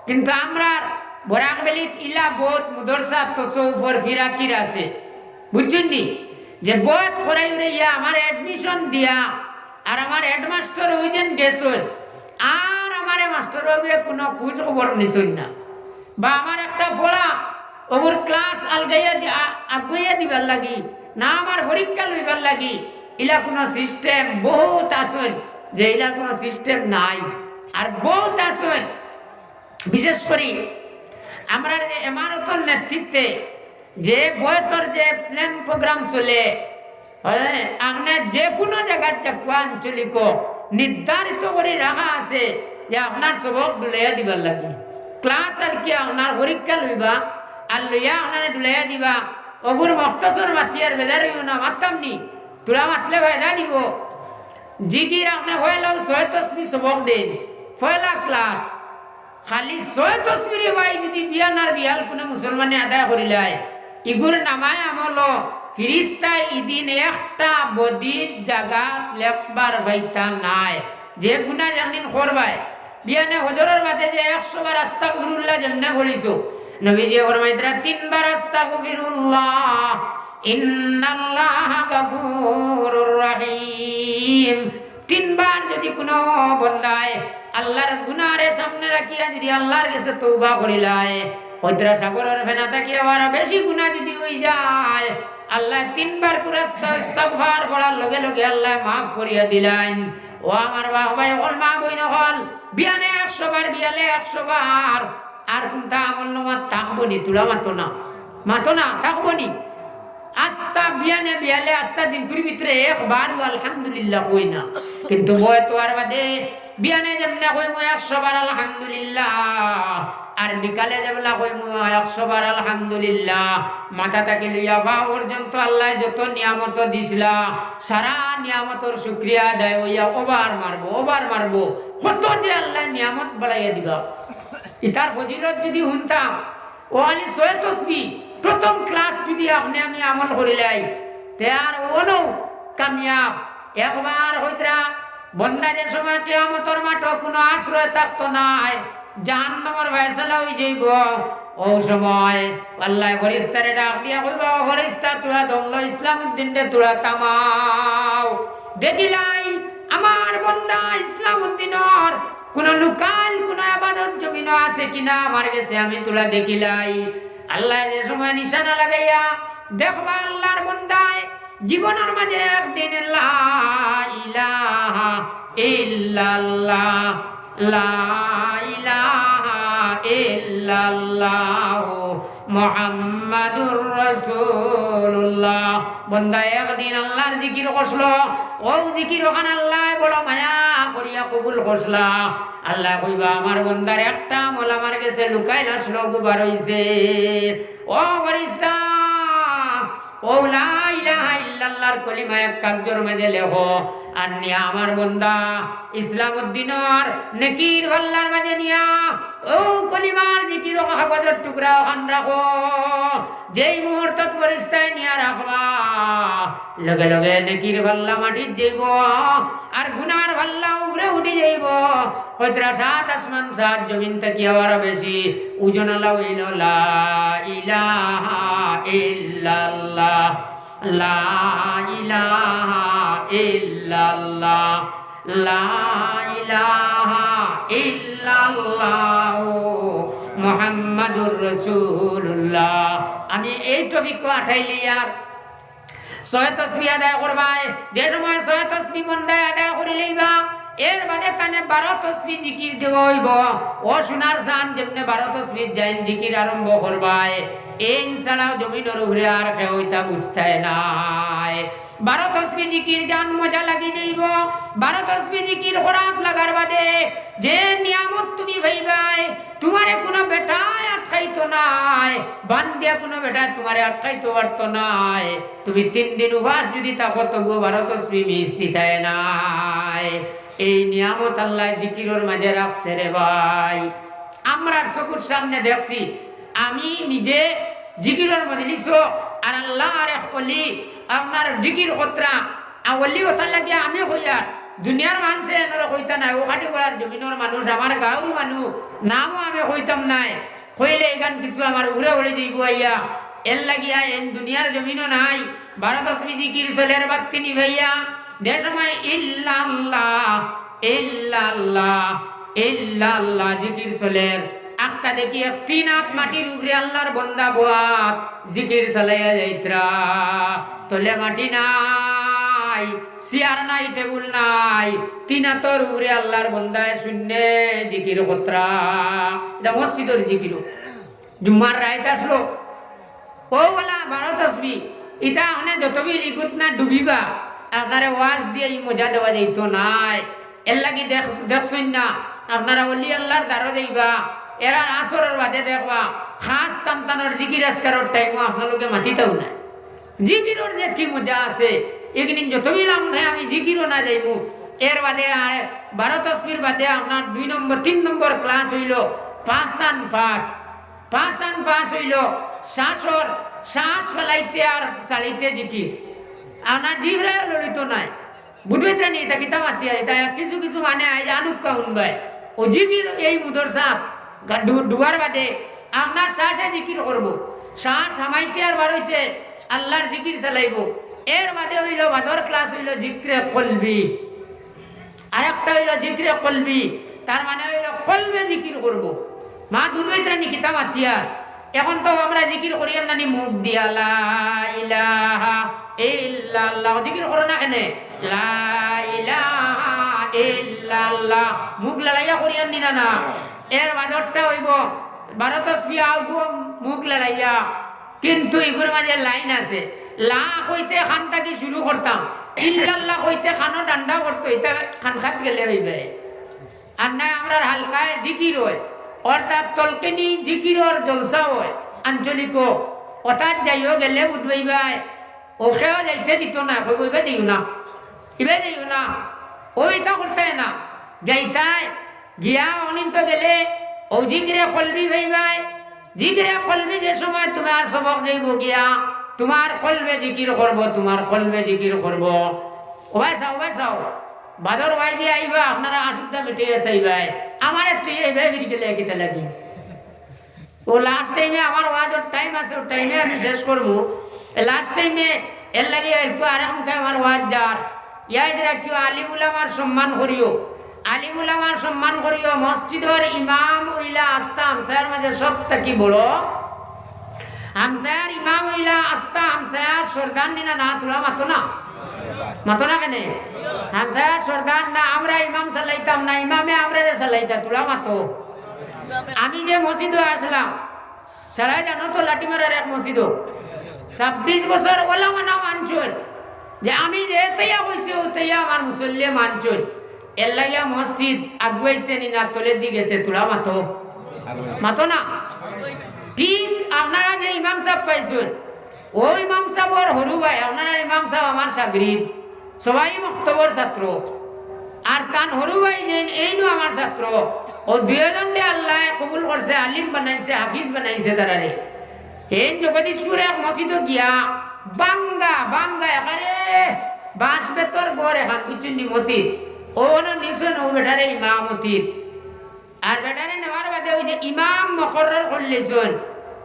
কিন্তু আমরার বরাক ভ্যালিত ইলা বউত মুদরসা তসৌফর ফিরাকির আছে। বুঝছইন নি? যে বয়ত করাই উরে ইয়া আমার admission দিয়া, আর আমার হেডমাস্টার অইযেন গেছইন, আর আমারে মাস্টার অইবে কুনু খুঁজ খবর নিছইন না, বা আমার একটা পড়া অগুর ক্লাস আলগাইয়া দি-, আ-, আগুয়াইয়া দিবার লাগি, না আমার পরীক্ষা লইবার লাগি, ইলা কুনু system বউত আছইন যে ইলা কুনু system নাই। আর বউত আছইন, বিশেষ করি আমরার যে এমারতর নেতৃত্বে যে বয়তর যে plan program চলে, হ্যাঁ, আপনে যে কুনু জাগাত যাউক্কা আঞ্চলিক নির্ধারিত করি রাখা আছে যে আপনার সবক ডুলাইয়া দিবার লাগি। ক্লাস আর কি আপনার পরীক্ষা লইবা, আর লইয়া আপনারে ডুলাইয়া দিবা। অগুর মুখতসর মাতিয়ার বেজার অইও না, মাততাম নি, তুলা মাতলে ফায়দা দিবো। জিকির আপনে পয়লাউ ছয় তসবি সবক দেইন, পয়লা ক্লাস। খালি ছয় তসবিরে ভাই যুদি বিয়ান আর বিয়াল কুনু মুসলমানে আদায় করিলায়, ইগুর নামায় আমলো ফিরিস্তায় ইদিন একটা বদির জাগাত লেখবার পাইতা নায়। যে গুনা যেদিন করবায়, বিয়ানে হজরর বাদে যে একশো বার আস্তাগফিরুল্লাহ যেমনে পড়িছো, নবীজিয়ে ফরমাইতরা তিনবার আস্তাগফিরুল্লাহ, ইন্নাল্লাহা গাফুরুর রাহিম। তিনবার যুদি কুনু বন্দায় আল্লার গুনারে সামনে রাখিয়া যুদি আল্লার গেছে তওবা করিলায়, কইতরা সাগরর ফেনা থাকি আবার বেশি গুনা যুদি অইযায়, আল্লায় তিনবার কুরাস্তা ইস্তিগফার পড়ার লগে লগে আল্লায় মাফ করিয়া দিলাইন। ও আমার বাপ ভাই অকল, মা বইন অকল, বিয়ানে একশো বার, বিয়ালে একশো বার, আর কুনটা আমলনামাত থাকবো নি? তুলা মাতো না, মাতো না, থাকবো নি? আস্তা বিয়ানে বিয়ালে আস্তা দিনকুর ভিতরে একবারও আলহামদুলিল্লাহ কই না, কিন্তু বয়ত অওয়ার বাদে বিয়ানে যেমনে কইমু একশো বার আলহামদুলিল্লাহ, আর বিকালে যেবলা কইমু একশো বার আলহামদুলিল্লাহ, মাথা থাকি লইয়া পাও পর্যন্ত আল্লায় যত নিয়ামত দিছলা, সারা নিয়ামতর শুকরিয়া আদায় অইয়া ওবার মারবো, ওবার মারবো। কত যে আল্লায় নিয়ামত বাড়াইয়া দিবা। ইতার ফজিলত যুদি হুনতাম, অউ খালি ছয় তসবি, প্রথম ক্লাস যুদি আপনে আমি আমল করিলাই, তে আর অনো কামিয়াব। একবার কইতরা, বন্দা যে সময় কিয়ামতর মাঠো কুনু আশ্রয় থাকতো নায়, জাহান্নামর ফয়সালা অইযাইবো, অউ সময় আল্লায় ফিরিস্তারে ডাক দিয়া কইবা, "ও ফিরিস্তা, তুরা দমলো ইসলাম উদ্দিনরে তুরা থামাও।" দেখিলাই, আমার বন্দা ইসলাম উদ্দিনর কুনু লুকাইল কুনু ইবাদত জমিনো আছে কিনা আমার গেছে আমি তুরা দেখিলাই। আল্লায় যে সময় নিশানা লাগাইয়া দেখবা আল্লার বন্দায় জীবনর মাঝে একদিন লা ইলাহা ইল্লাল্লাহ, লা ইলাহা ইল্লাল্লাহু মুহাম্মাদুর রাসূলুল্লাহ। বন্দা একদিন আল্লার জিকির করছলো, অউ জিকির অখান আল্লায় বড় মায়া করিয়া কবুল করছলা। আল্লায় কইবা, "আমার বন্দার একটা আমল আমার গেছে লুকাইল আছলো, অগু বার অইছে।" ও ফিরিস্তা, অউ লা ইলাহা ইল্লাল্লাহর কলিমা এক কাগজর মাঝে লেখো, আর নিয়া আমার বন্দা ইসলাম উদ্দিনর নেকির পাল্লার মাঝে নিয়া অউ কলিমার জিকির কাগজর টুকরা অখান রাখো। যেই মুহূর্তত ফিরিস্তায় নিয়া রাখবা, লগে লগে নেকির পাল্লা মাটিত যাইবো, আর গুনার পাল্লা উপরে উঠি যাইবো। কইতরা সাত আসমান সাত জমিন থাকি আবার বেশি ওজনআলা অইলো লা ইলাহা ইল্লাল্লাহ, লা ইলাহা ইল্লাল্লাহ, লা ইলাহা ইল্লাল্লাহ, মুহাম্মাদুর রাসূলুল্লাহ। আমি এই টপিকো আটাইলি আর ছয় তসবি আদায় করবায়। যে সময় ছয় তসবি বন্দায় আদায় করি লইবা, এর বাদে তানে বারো তসবি জিকির দেওয়া অইবো। ও সোনার চান, যেমনে বারো তসবি যাইন জিকির আরম্ভ করবায়, এইন ছাড়া জমিনর উপরে আর কেউ ইতা বুঝতায় নায়। বারো তসবি জিকির যান মজা লাগি যাইবো। বারো তসবি জিকির করাত লাগার বাদে যে নিয়ামত তুমি পাইবায়, তুমারে কুনু বেটায় আটকাইতো নায়, বান্দিয়া কুনু বেটায় তুমারে আটকাইতো পারতো নায়। তুমি তিন দিন উপাস যুদি থাকো, তবুও বারো তসবি মিস দিতায় নায়। এই নিয়ামত আল্লায় জিকিরর মাঝে রাখছে রে ভাই। আমরার চকুর সামনে দেখছি, আমি নিজে জিকিরর মজলিসো, আর আল্লার এক অলি, আপনার জিকির করতরা, আর অলি অতার লাগি আমি কইয়ার, দুনিয়ার মানষে এনরে কইতা নায়, অউ খাটিগড়ার জমিনর মানুষ, আমার গাঁওর মানুষ, নামও আমি কইতাম নায়। কইলে ইখান কিছু আমার উপরে উড়ি যাইবো আইয়া। এর লাগিয়া এইন দুনিয়ার জমিনো নাই। বারো তসবি জিকির চলের বাত্তি নিভাইয়া। যে সময় ইল্লাল্লাহ, ইল্লাল্লাহ, ইল্লাল্লাহ জিকির চলের, আখতা দেখি এক তিন আত মাটির উপরে আল্লার বন্দা বওয়াত, জিকির চালাইয়া যাইতরা। তলে মাটি নাই, চেয়ার নাই, টেবুল নাই, তিন আতর উপরে আল্লার বন্দায় শূন্যে জিকির করতরা। ইটা মসজিদর জিকির। জুম্মার রাইত আছলো, অউ অলা বারো তসবি, ইটা আপনে যতবিল ইগুত না ডুবিবা, আপনারে ওয়াজ দিয়া ই মজা দেওয়া যাইতো নায়। এর লাগি দেখ-, দেখছইন না, আপনারা অলি আল্লার দ্বারো যাইবা, এরা আসরর বাদে দেখবা, খাস তানতানর জিকির আজকারর টাইমো আপনার লগে মাতিতাও নায়। জিকিরর যে কি মজা আছে, এগিন যতবিল আমনে আমি জিকিরো না যাইমু, এর বাদে আর বারো তসবির বাদে আপনার দুই নম্বর, তিন নম্বর ক্লাস অইলো পাঁচ আন পাঁচ। পাঁচ আন পাঁচ অইলো শ্বাসর, শ্বাস ফালাইতে আর ছাড়িতে জিকির। আপনার জিব্রাইল লড়িত নায়। বুঝবায়ত্রা নি, ইতা কিতা মাতিয়া, ইতা কিছু কিছু মানে আইজ আনুক্কা হুনবায়। অউ জিকির এই মুদরসাত গা-, ডু-, ডুয়ার বাদে আপনার শ্বাসে জিকির করবো। শ্বাস হামাইতে আর বারইতে আল্লার জিকির চালাইবো। এর বাদে অইলো বাদর ক্লাস অইলো জিকরে কলবি। আরেকটা অইলো জিকরে কলবি, তার মানে অইলো কলবে জিকির করবো। মা দুধ অইতরা নি কিতা মাতিয়ার। এখন তো আমরা জিকির করিয়ার নানি মুখ দিয়া, লা ইলাহা ইল্লাল্লাহ। জিকির করো না কেনে? লা ইলাহা ইল্লাল্লাহ। মুখ লড়াইয়া করিয়ার নি না, না। এর বাদরটা অইবো, বারো তসবি আউগো মুখ লড়াইয়া। কিন্তু ইগুর মাঝে লাইন আছে। লা কইতে কান থাকি শুরু করতাম, ইল্লাল্লাহ কইতে কানো ডান্ডা করতো, ইতা কান খাত গেলে অইবে। আর নায় আমরার হালকায় জিকির অয়, অর্থাৎ তলকিনি জিকিরর জলসা অয়, আঞ্চলিকো। অতাত যাইও গেলে বুঝবায়, অউ কেউ যাইতে দিতো না, কইবো, "ইবে দিও না, ইবে দিও না।" অউ ইতা করতায় না, যাইতায়, গিয়া অনিন্ত গেলে অউ জিকরে কলবি পাইবায়। জিকরে কলবি যে সময় তুমার সবক যাইবো গিয়া, তুমার কলবে জিকির করবো, তুমার কলবে জিকির করবো। ও ভাই চাও, ও ভাই চাও, বাদর ওয়াইজে আইবা, আপনারা আসুদ্ধা মিটিয়ে চাইবায়। আমারে তুই এইভাবে ফিরি গেলে কিতা লাগি? ও লাস্ট টাইমে আমার ওয়াজর টাইম আছে, ও টাইমে আমি শেষ করমু। লাস্ট টাইমে এর লাগি একটু আরাম খায় আমার ওয়াজ যার। ইয়াদ রাখিও, আলিম উলামার সম্মান করিও, আলিম উলামার সম্মান করিও। মসজিদর ইমাম অইলা আস্তা হামসায়ার মাঝে সব থাকি বড়। হামসায়ার ইমাম অইলা আস্তা হামসায়ার সর্দার নি না, না, তুলা মাতো না, মাতো না কেনে? হামসায়ার সর্দার না, আমরা ইমাম চালাইতাম না, ইমামে আমরারে চালাইতা, তুলা মাতো। আমি যে মসজিদো আসলাম, সারাই জানো তো লাঠিমারার এক মসজিদো। ছাব্বিশ বছর ওলামা না মানছইন, যে আমি যে তেইয়া কইছি, ও তেইয়া আমার মুসল্লিয়ে মানছইন। এর লাগিয়া মসজিদ আগুয়াইছে নি না তলেদি গেছে, তুলা মাতো, মাতো না। ঠিক আপনারা যে ইমাম সাব পাইছইন, অউ ইমাম সাবর হুরু ভাই, আপনারার ইমাম সাব আমার শাগরিদ, সবাই মক্তবর ছাত্র। আর তান হুরু ভাই যেইন, এইনও আমার ছাত্র। অউ দুইওজনরে আল্লায় কবুল করছে, আলিম বানাইছে, হাফিজ বানাইছে তারারে। এইন জগদীশপুর এক মসজিদো গিয়া বাঙ্গা, বাঙ্গা একারে বাঁশ বেতর ঘর এখান, বুঝছইন নি, মসজিদ। অউ না নিছইন অউ বেটারে ইমামতিত। আর বেটারে নেওয়ার বাদে অউ যে ইমাম মুকররর করিলিছইন,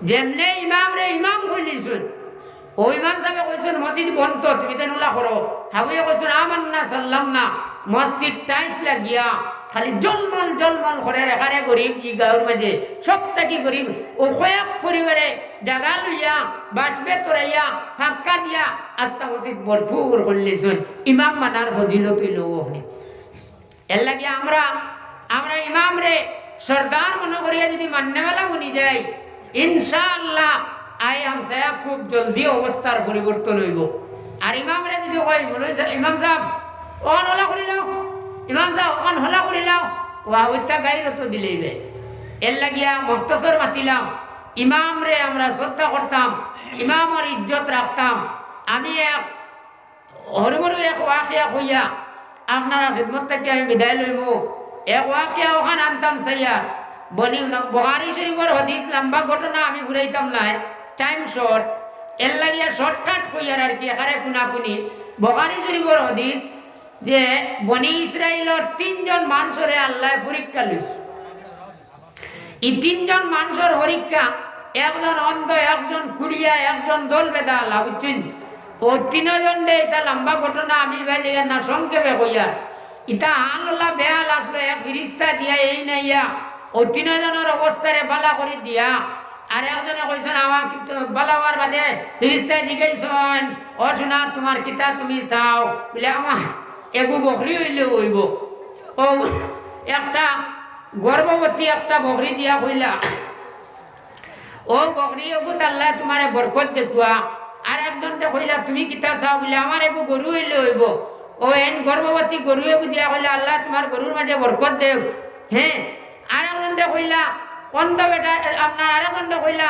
যেমনে ইমামরে ইমাম কইলিছইন, অউ ইমাম সাবে কইছইন, "মসজিদ বন্ধ, তুমি তাইন অলা করো।" হাবুয়ে কইছইন, "আমান্না সাল্লামনা।" মসজিদ টাইলস লাগিয়া খালি জলমল জলমল করের, একেবারে গরিব ই গাউর মাঝে, সব থাকি গরিব। অউ কয়েক পরিবারে জাগা লইয়া, বাঁশ বেত তোরাইয়া, ফাক্কা দিয়া, আস্তা মসজিদ ভরপুর করিলিছইন। ইমাম মানার ফজিলত অইলো অখনে। এরলাগি আমরা, আমরা ইমামরে সর্দার মনো করিয়া যুদি মাননেওয়ালা বনি যাই, ইনশাআল্লাহ, আই হামসায়া খুব জলদি অবস্থার পরিবর্তন অইবো। আর ইমামরে যুদি কই, "মৌলভী সাব, ইমাম সাব, অখান অলা করিলাও, ইমাম সাব, অখান অলা করিলাও", অউ হাবুইত্তা গাইরত দিলাইবে। এরলাগিয়া মুখতসর মাতিলাম, ইমামরে আমরা শ্রদ্ধা করতাম, ইমামর ইজ্জত রাখতাম। আমি এক হুরু মুরু এক ওয়াকিয়া কইয়া আপনারার খিদমত থাকি আমি বিদায় লইমু। এক ওয়াকিয়া অখান আনতাম চাইয়ার, বনি, বুখারী শরীফর হাদিস, লম্বা ঘটনা আমি ঘুরাইতাম নায়, time short, এরলাগিয়া shortcut কইয়ার আর কি, একেবারে কুনাকুনি। বুখারী শরীফর হাদিস যে বনি ইসরাইলর তিনজন মানষরে আল্লায় পরীক্ষা লইছে। ই তিনজন মানষর পরীক্ষা, একজন অন্ধ, একজন কুড়িয়া, একজন দল বেদালা, বুঝছইন? অউ তিনজনরে, ইটা লম্বা ঘটনা, আমি ইবায় যাইয়ার না, সংক্ষেপে কইয়ার। ইতা হাল অলা বেহাল আছলো, এক ফিরিস্তা দিয়া এইন আইয়া অউ তিনজনর অবস্থারে বালা করি দিয়া, আর একজনে কইছইন, "আমার কিতা বালা অওয়ার বাদে?" ফিরিস্তায় জিগাইছইন, "ও সোনা, তুমার কিতা তুমি চাও?" বুলে, "আমার এগু বকরি অইলেও অইবো।" অউ একটা গর্ভবতী একটা বকরি দিয়া কইলা, "অউ বকরি, অগুত আল্লায় তুমারে বরকত দেউক্কা।" আর একজনরে কইলা, "তুমি কিতা চাও?" বুলে, "আমার এগু গরু অইলে অইবো।" অউ এইন গর্ভবতী গরু এগু দিয়া কইলা, "আল্লায় তুমার গরুর মাঝে বরকত দেউক।" হে, আর একজনরে কইলা, অন্ধ বেটা, এ, আপনার আর একজনরে কইলা,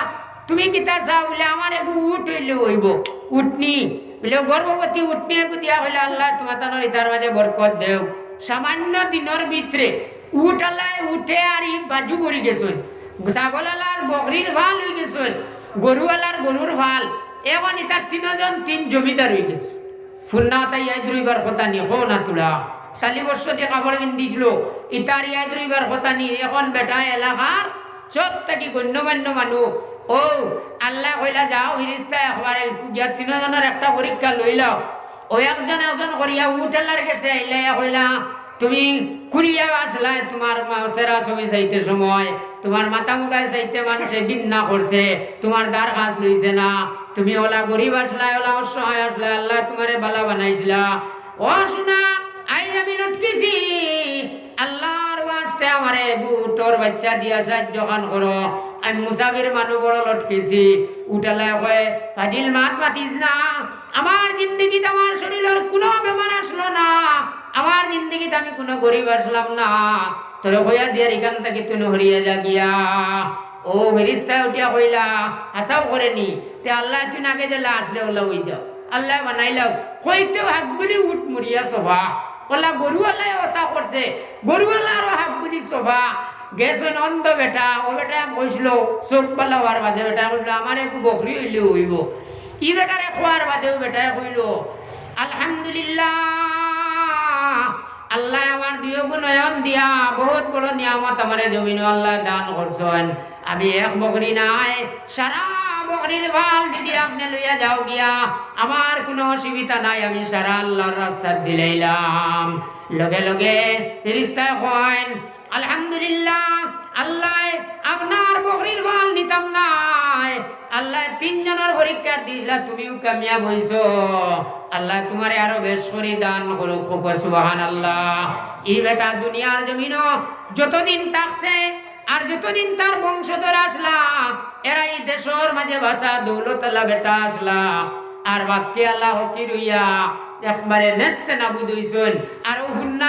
"তুমি কিতা চাও?" বুলে, "আমার এগু উট অইলেও অইবো, উটনি।" বুলে, গর্ভবতী উটনি এগু দিয়া কইলা, "আল্লায় তুমার তানর ইতার মাঝে বরকত দেউক।" সামান্য দিনর ভিতরে উটআলায় উটে আর ই বাজু ভরি গেছইন, ছাগলআলার বকরির ফাল অইগেছইন, গরুআলার গরুর ফাল। অখন ইতা তিনজন তিন জমিদার অইগেছে। ফুন্না অতা ইয়াদ রইবার কথা নি, কও না তুরা। তালি বর্ষ দি কাপড় পিন্দিছলো, ইতার ইয়াদ রইবার কথা নি। অখন বেটা এলাকার সব থাকি গণ্যমান্য মানুষ। অউ আল্লায় কইলা, "যাও ফিরিস্তা, একবার এলকু গিয়া তিনজনর একটা পরীক্ষা লইলাও।" অউ একজন একজন করিয়া উটআলার গেছে আইলা, কইলা, "তুমি কুড়িয়া আছলায় তুমার মা-, চেহারা ছবি চাইতে সময়, তুমার মাথা মুখায় চাইতে মানষে ঘিন্না করছে, তুমার দারখাস্ত লইছে না। তুমি অলা গরিব আছলায়, অলা অসহায় আছলায়, আল্লায় তুমারে বালা বানাইছলা। ও সোনা, আইজ আমি লটকিছি, আল্লার ওয়াস্তে আমারে এগু উটর বাইচ্চা দিয়া সাইয্য খান করো। আমি মুসাফির মানুষ, বড় লটকিছি।" উটআলায় কয়, "ফাজিল মাত মাতিস না, আমার জিন্দেগিত আমার শরীলর কুনু বেমার আছলো না, আমার জিন্দেগিত আমি কুনু গরিব আছলাম না, তোরে কইয়া দিয়ার, ইখান থাকি তুই হরিয়া যা গিয়া।" অউ ফিরিস্তায় উঠিয়া কইলা, "হাছাউ করে নি, তে আল্লায় তুইন আগে যেলা আছলে অলা অই যাও, আল্লায় বানাইলাউক।" কইতেউ হাক বুলি উট মরিয়া সফা। অলা গরুআলায় অতা করছে, গরুআলারও হাক বুলি সফা। গেছইন অন্ধ বেটা, অউ বেটায় কইছলো, চউখ বালা অওয়ার বাদে বেটায় কইছলো, "আমার এগু বকরি অইলেও অইবো।" ই বেটারে কওয়ার বাদেউ বেটায় কইলো, "আলহামদুলিল্লাহ, আল্লায় আমার দুইওগু নয়ন দিয়া বউত বড় নিয়ামত আমারে জমিনো আল্লায় দান করছইন। আমি এক বকরি নায়, সারা বকরির ফাল যুদি আপনে লইয়া যাও গিয়া, আমার কুনু অসুবিধা নাই, আমি সারা আল্লার রাস্তাত দিলাইলাম।" লগে লগে ফিরিস্তায় কইন, "আলহামদুলিল্লাহ, আল্লায় আপনার বকরির ফাল নিতাম নায়, আল্লায় তিনজনর পরীক্ষা দিছলা, তুমিউ কামিয়াব অইছো, আল্লায় তুমারে আরো বেশ করি দান করুক।" কও সুবহানাল্লাহ। ই বেটা দুনিয়ার জমিনো যতদিন থাকছে, আর যতদিন তার বংশধর আছলা, এরা ই দেশর মাঝে বাছা দৌলতআলা বেটা আছলা, আর বাক্কিআলা ফকির অইয়া একবারে নেস্তে নাবুদ অইছইন। আর অউ হুন্না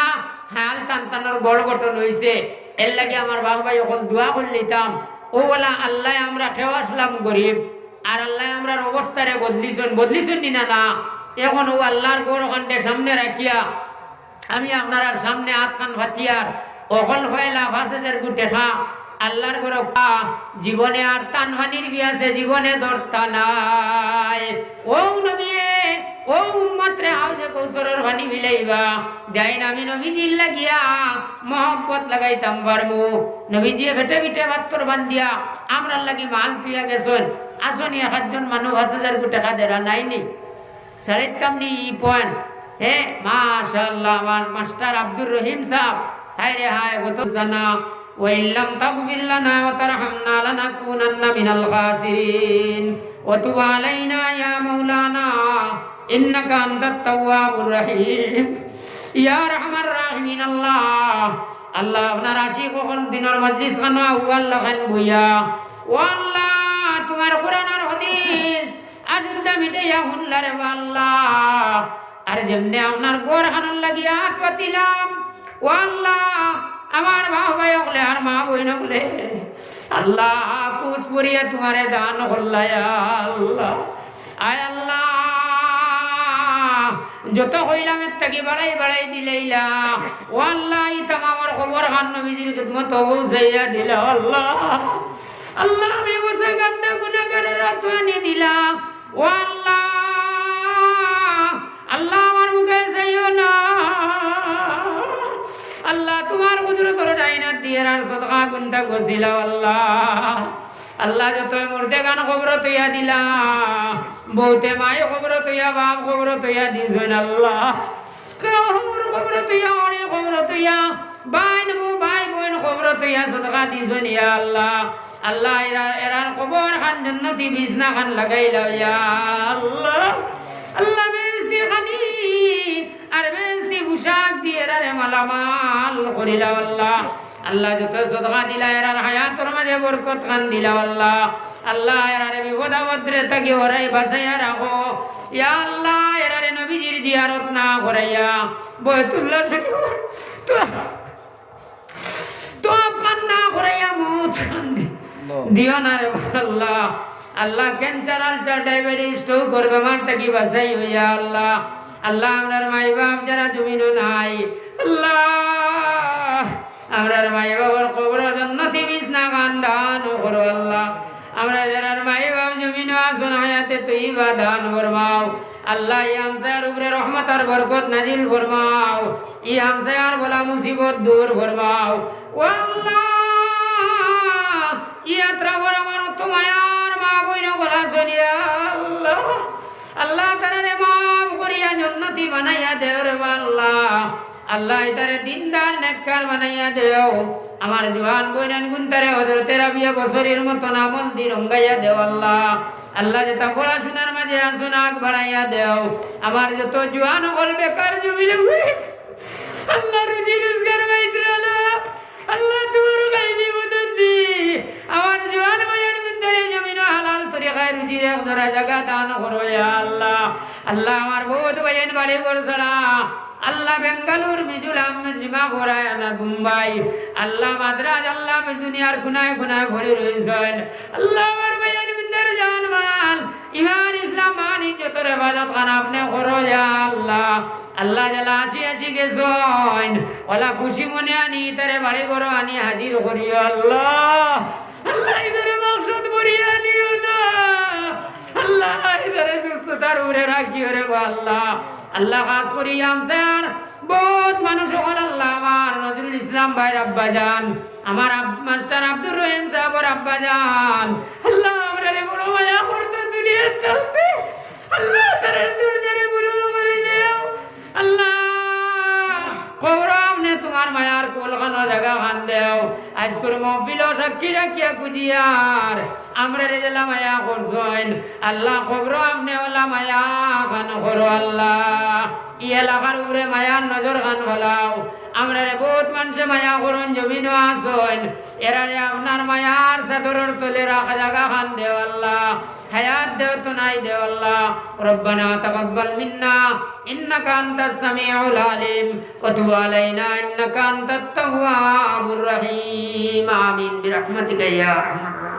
হাল তান তানর গড় গঠন অইছে। এরলাগি আমার বাপ ভাই অকল দোয়া করিলিতাম, অউ অলা আল্লায়, আমরা কেউ আছলাম গরিব, আর আল্লায় আমরার অবস্থারে বদলিছইন, বদলিছইন নি না? না, অখন অউ আল্লার ঘর অখানরে সামনে রাখিয়া আমি আপনারার সামনে আতখান পাতিয়ার, অকল পয়লা পাঁচ হাজার গু টেকা আল্লার ঘরো, জীবনে আর তান পানির পিয়াসে জীবনে ধরতা নায়। অউ নবিয়ে, অউ উম্মত রাত্রে হাউজে কৌসরর পানি বিলাইবা, দেইন আমি নবীজির লাগিয়া মহব্বত লাগাইতাম পারমু। নবীজিয়ে পেটে পিঠে পাত্তর বান্ধিয়া আমরার লাগি মাল থুইয়া গেছইন। আছইন নি এক আধজন মানুষ পাঁচ হাজার কু টেকা দেরা নাইনি? ছাড়িতাম নি ই পয়েন্ট? হে, মাশাআল্লাহ, আমার মাস্টার আব্দুর রহিম সাব। হায় রে হায়, গত জানা, "ওয়া ইল্লাম তাগফির লানা ওয়া তারহামনা লানাকুনান্না মিনাল খাসিরিন। ওয়া তুব আলাইনা ইয়া মাওলানা ইন্নাকা আনতাত তাওয়াবুর রহিম।" ইয়া আরহামার রাহিমিন আল্লাহ, আল্লাহ, আপনার আশিক অকল দিনর মজলিস খানো আউয়াল লাখান বইয়া। ও আল্লাহ, তোমার কোরআন আর হাদিস আশুদ্ধা মিটাইয়া হুনলা রে বা আল্লাহ। আর যেমনে আপনার ঘর খানর লাগি আত পাতিলাম, ও আল্লাহ, আমার বাপ ভাই অকলে আর মা বইন অকলে, আল্লাহ, কুস ভরিয়া তোমারে দান করলা, ইয়া আল্লাহ। আয় আল্লাহ, যত কইলাম এর থাকি বাড়াই বাড়াই দিলাইলা। ও আল্লাহ, ই তামামর কবর খান নবীজির খিদমতো পৌঁছাইয়া দিলা, আল্লাহ। আল্লাহ, আমি বসে কান্দা গুনাহগারের আত আনি দিলা। ও আল্লাহ, আল্লাহ, আমার মুখে চাইও না। আল্লাহ, তোমার কুদরতর ডাইন আত দিয়া এরার সদকা গুনতা গছিলাও, আল্লাহ। আল্লাহ, যতই মুর্দেগান কবরো থইয়া দিলা, বউতে মাই কবরো থইয়া, বাপ কবরো থইয়া দিছইন, আল্লাহ। কেউ কবরো থইয়া, অনে কবরো থইয়া, বাইন বউ, ভাই বইন কবরো থইয়া সদকা দিছইন, ইয়া আল্লাহ। আল্লাহ, এরা, এরার কবর খান জন্নতি বিছনা খান লাগাইলাও, ইয়া আল্লাহ। আল্লাহ, বেহেশতি খানি আর বেহেশতি পোশাক দিয়া এরারে মালামাল করিলাও, আল্লাহ। আল্লাহ, যত সদকা দিলা, এরার হায়াতর মাঝে বরকত খান দিলাও, আল্লাহ। আল্লাহ, এরারে বিপদ আপদরে থাকি ওরাই বাঁচাইয়া রাখো। ইয়া আল্লাহ, এরারে নবীজির জিয়ারত না করাইয়া, বয়তুল্লাহ শরীফ তো তওয়াফ খান না করাইয়া মউত খান দি-, দিও না রে আল্লাহ। আল্লাহ, cancer, ulcer, diabetes, stroke-র বেমার থাকি বাঁচাইও, ইয়া আল্লাহ। আল্লাহ, আমরার মাই বাপ যারা জমিনো নাই, আল্লাহ, আমরার মাই বাপর কবরো জন্নতি বিছনা খান দান করো, আল্লাহ। আমরার যারার মাই বাপ জমিনো আছইন, হায়াতে তৈবা দান ফরমাও। আল্লাহ, ই হামসায়ার উপরে রহমত আর বরকত নাজিল ফরমাও। ই হামসায়ার বালা মুসিবত দূর ফরমাও। ও আল্লাহ, ই আত্রাফর আমার অত মায়ার মা বইন অকল আছইন, ইয়া আল্লাহ। আল্লাহ, তারারে মাফ করিয়া জন্নতি বানাইয়া দেও রে বা আল্লাহ। আল্লাহ, ইতারে দিনদার নেককার বানাইয়া দেও। আমার জোয়ান বইনাইন গুনতারে হজরতে রাবিয়া বসরির মতন আমল দি রঙ্গাইয়া দেও আল্লাহ। আল্লাহ, যেতা পড়াশুনার মাঝে আছইন আগ বাড়াইয়া দেও। আমার যত জোয়ান অকল বেকার জমিনো ঘুরে, আল্লাহ, রুজি রোজগার বাইতরা না। আল্লাহ, তোমার গাইবি মদদ দি আমার জোয়ান বইনাইন গুনতারে জমিনো হালাল তরিকায় রুজির এক জোড়া জাগা দান করো, ইয়া আল্লাহ। আল্লাহ, আমার বউত বইনাইন বাড়ি ঘর ছাড়া, আল্লাহ, বেঙ্গালুর, মিজোরাম, জিমা করায় না বোম্বাই, আল্লাহ, মাদ্রাজ, আল্লাহ, দুনিয়ার কুনায় কুনায় পড়ি রইছইন। আল্লাহ, আমার বইনাইন গুনতার জান মাল, ইমান, ইসলাম, মান, ইজ্জতর হেফাজত খান আপনে করো, ইয়া আল্লাহ। আল্লাহ, যারা আসি আসি গেছইন, অলা খুশি মনে আনি ইতারে বাড়ি ঘরো আনি হাজির করিও আল্লাহ। আল্লাহ, ইতারে মাকসুদ করিয়া নিও না। আল্লাহ, ইতারে সুস্থতার উপরে রাখিও রে বা আল্লাহ। আল্লাহ, খাস করি আমসার বউত মানুষ অকল আল্লাহ, আমার নজরুল ইসলাম ভাইর আব্বা জান, আমার আব-, মাস্টার আব্দুর রহিম সাবর আব্বা জান, আল্লাহ, আমরারে বড় মায়া করতা দুনিয়াত থাকতে। আল্লাহ, তারার দরজারে বুলুল করি দেও। আল্লাহ, কবরো আপনে তোমার মায়ার কুল খানো জাগা খান দেও। আইজকুর মহফিলো সাক্ষী রাখিয়া কুজিয়ার আমরারে যেলা মায়া করছইন, আল্লাহ, কবরো আপনে অলা মায়া খান করো আল্লাহ। ই এলাকার উপরে মায়ার নজর খান ফালাও। আমরারে বউত মানষে মায়া করইন, জমিনো আছইন, এরারে আপনার মায়ার চাদরর তলে রাখা জাগা খান দেও আল্লাহ। হায়াত দেও তো নাই দেও আল্লাহ। ربنا تقبل منا إنك أنت السميع العليم وتب علينا إنك أنت التواب الرحيم. آمين برحمتك يا أرحم الراحمين.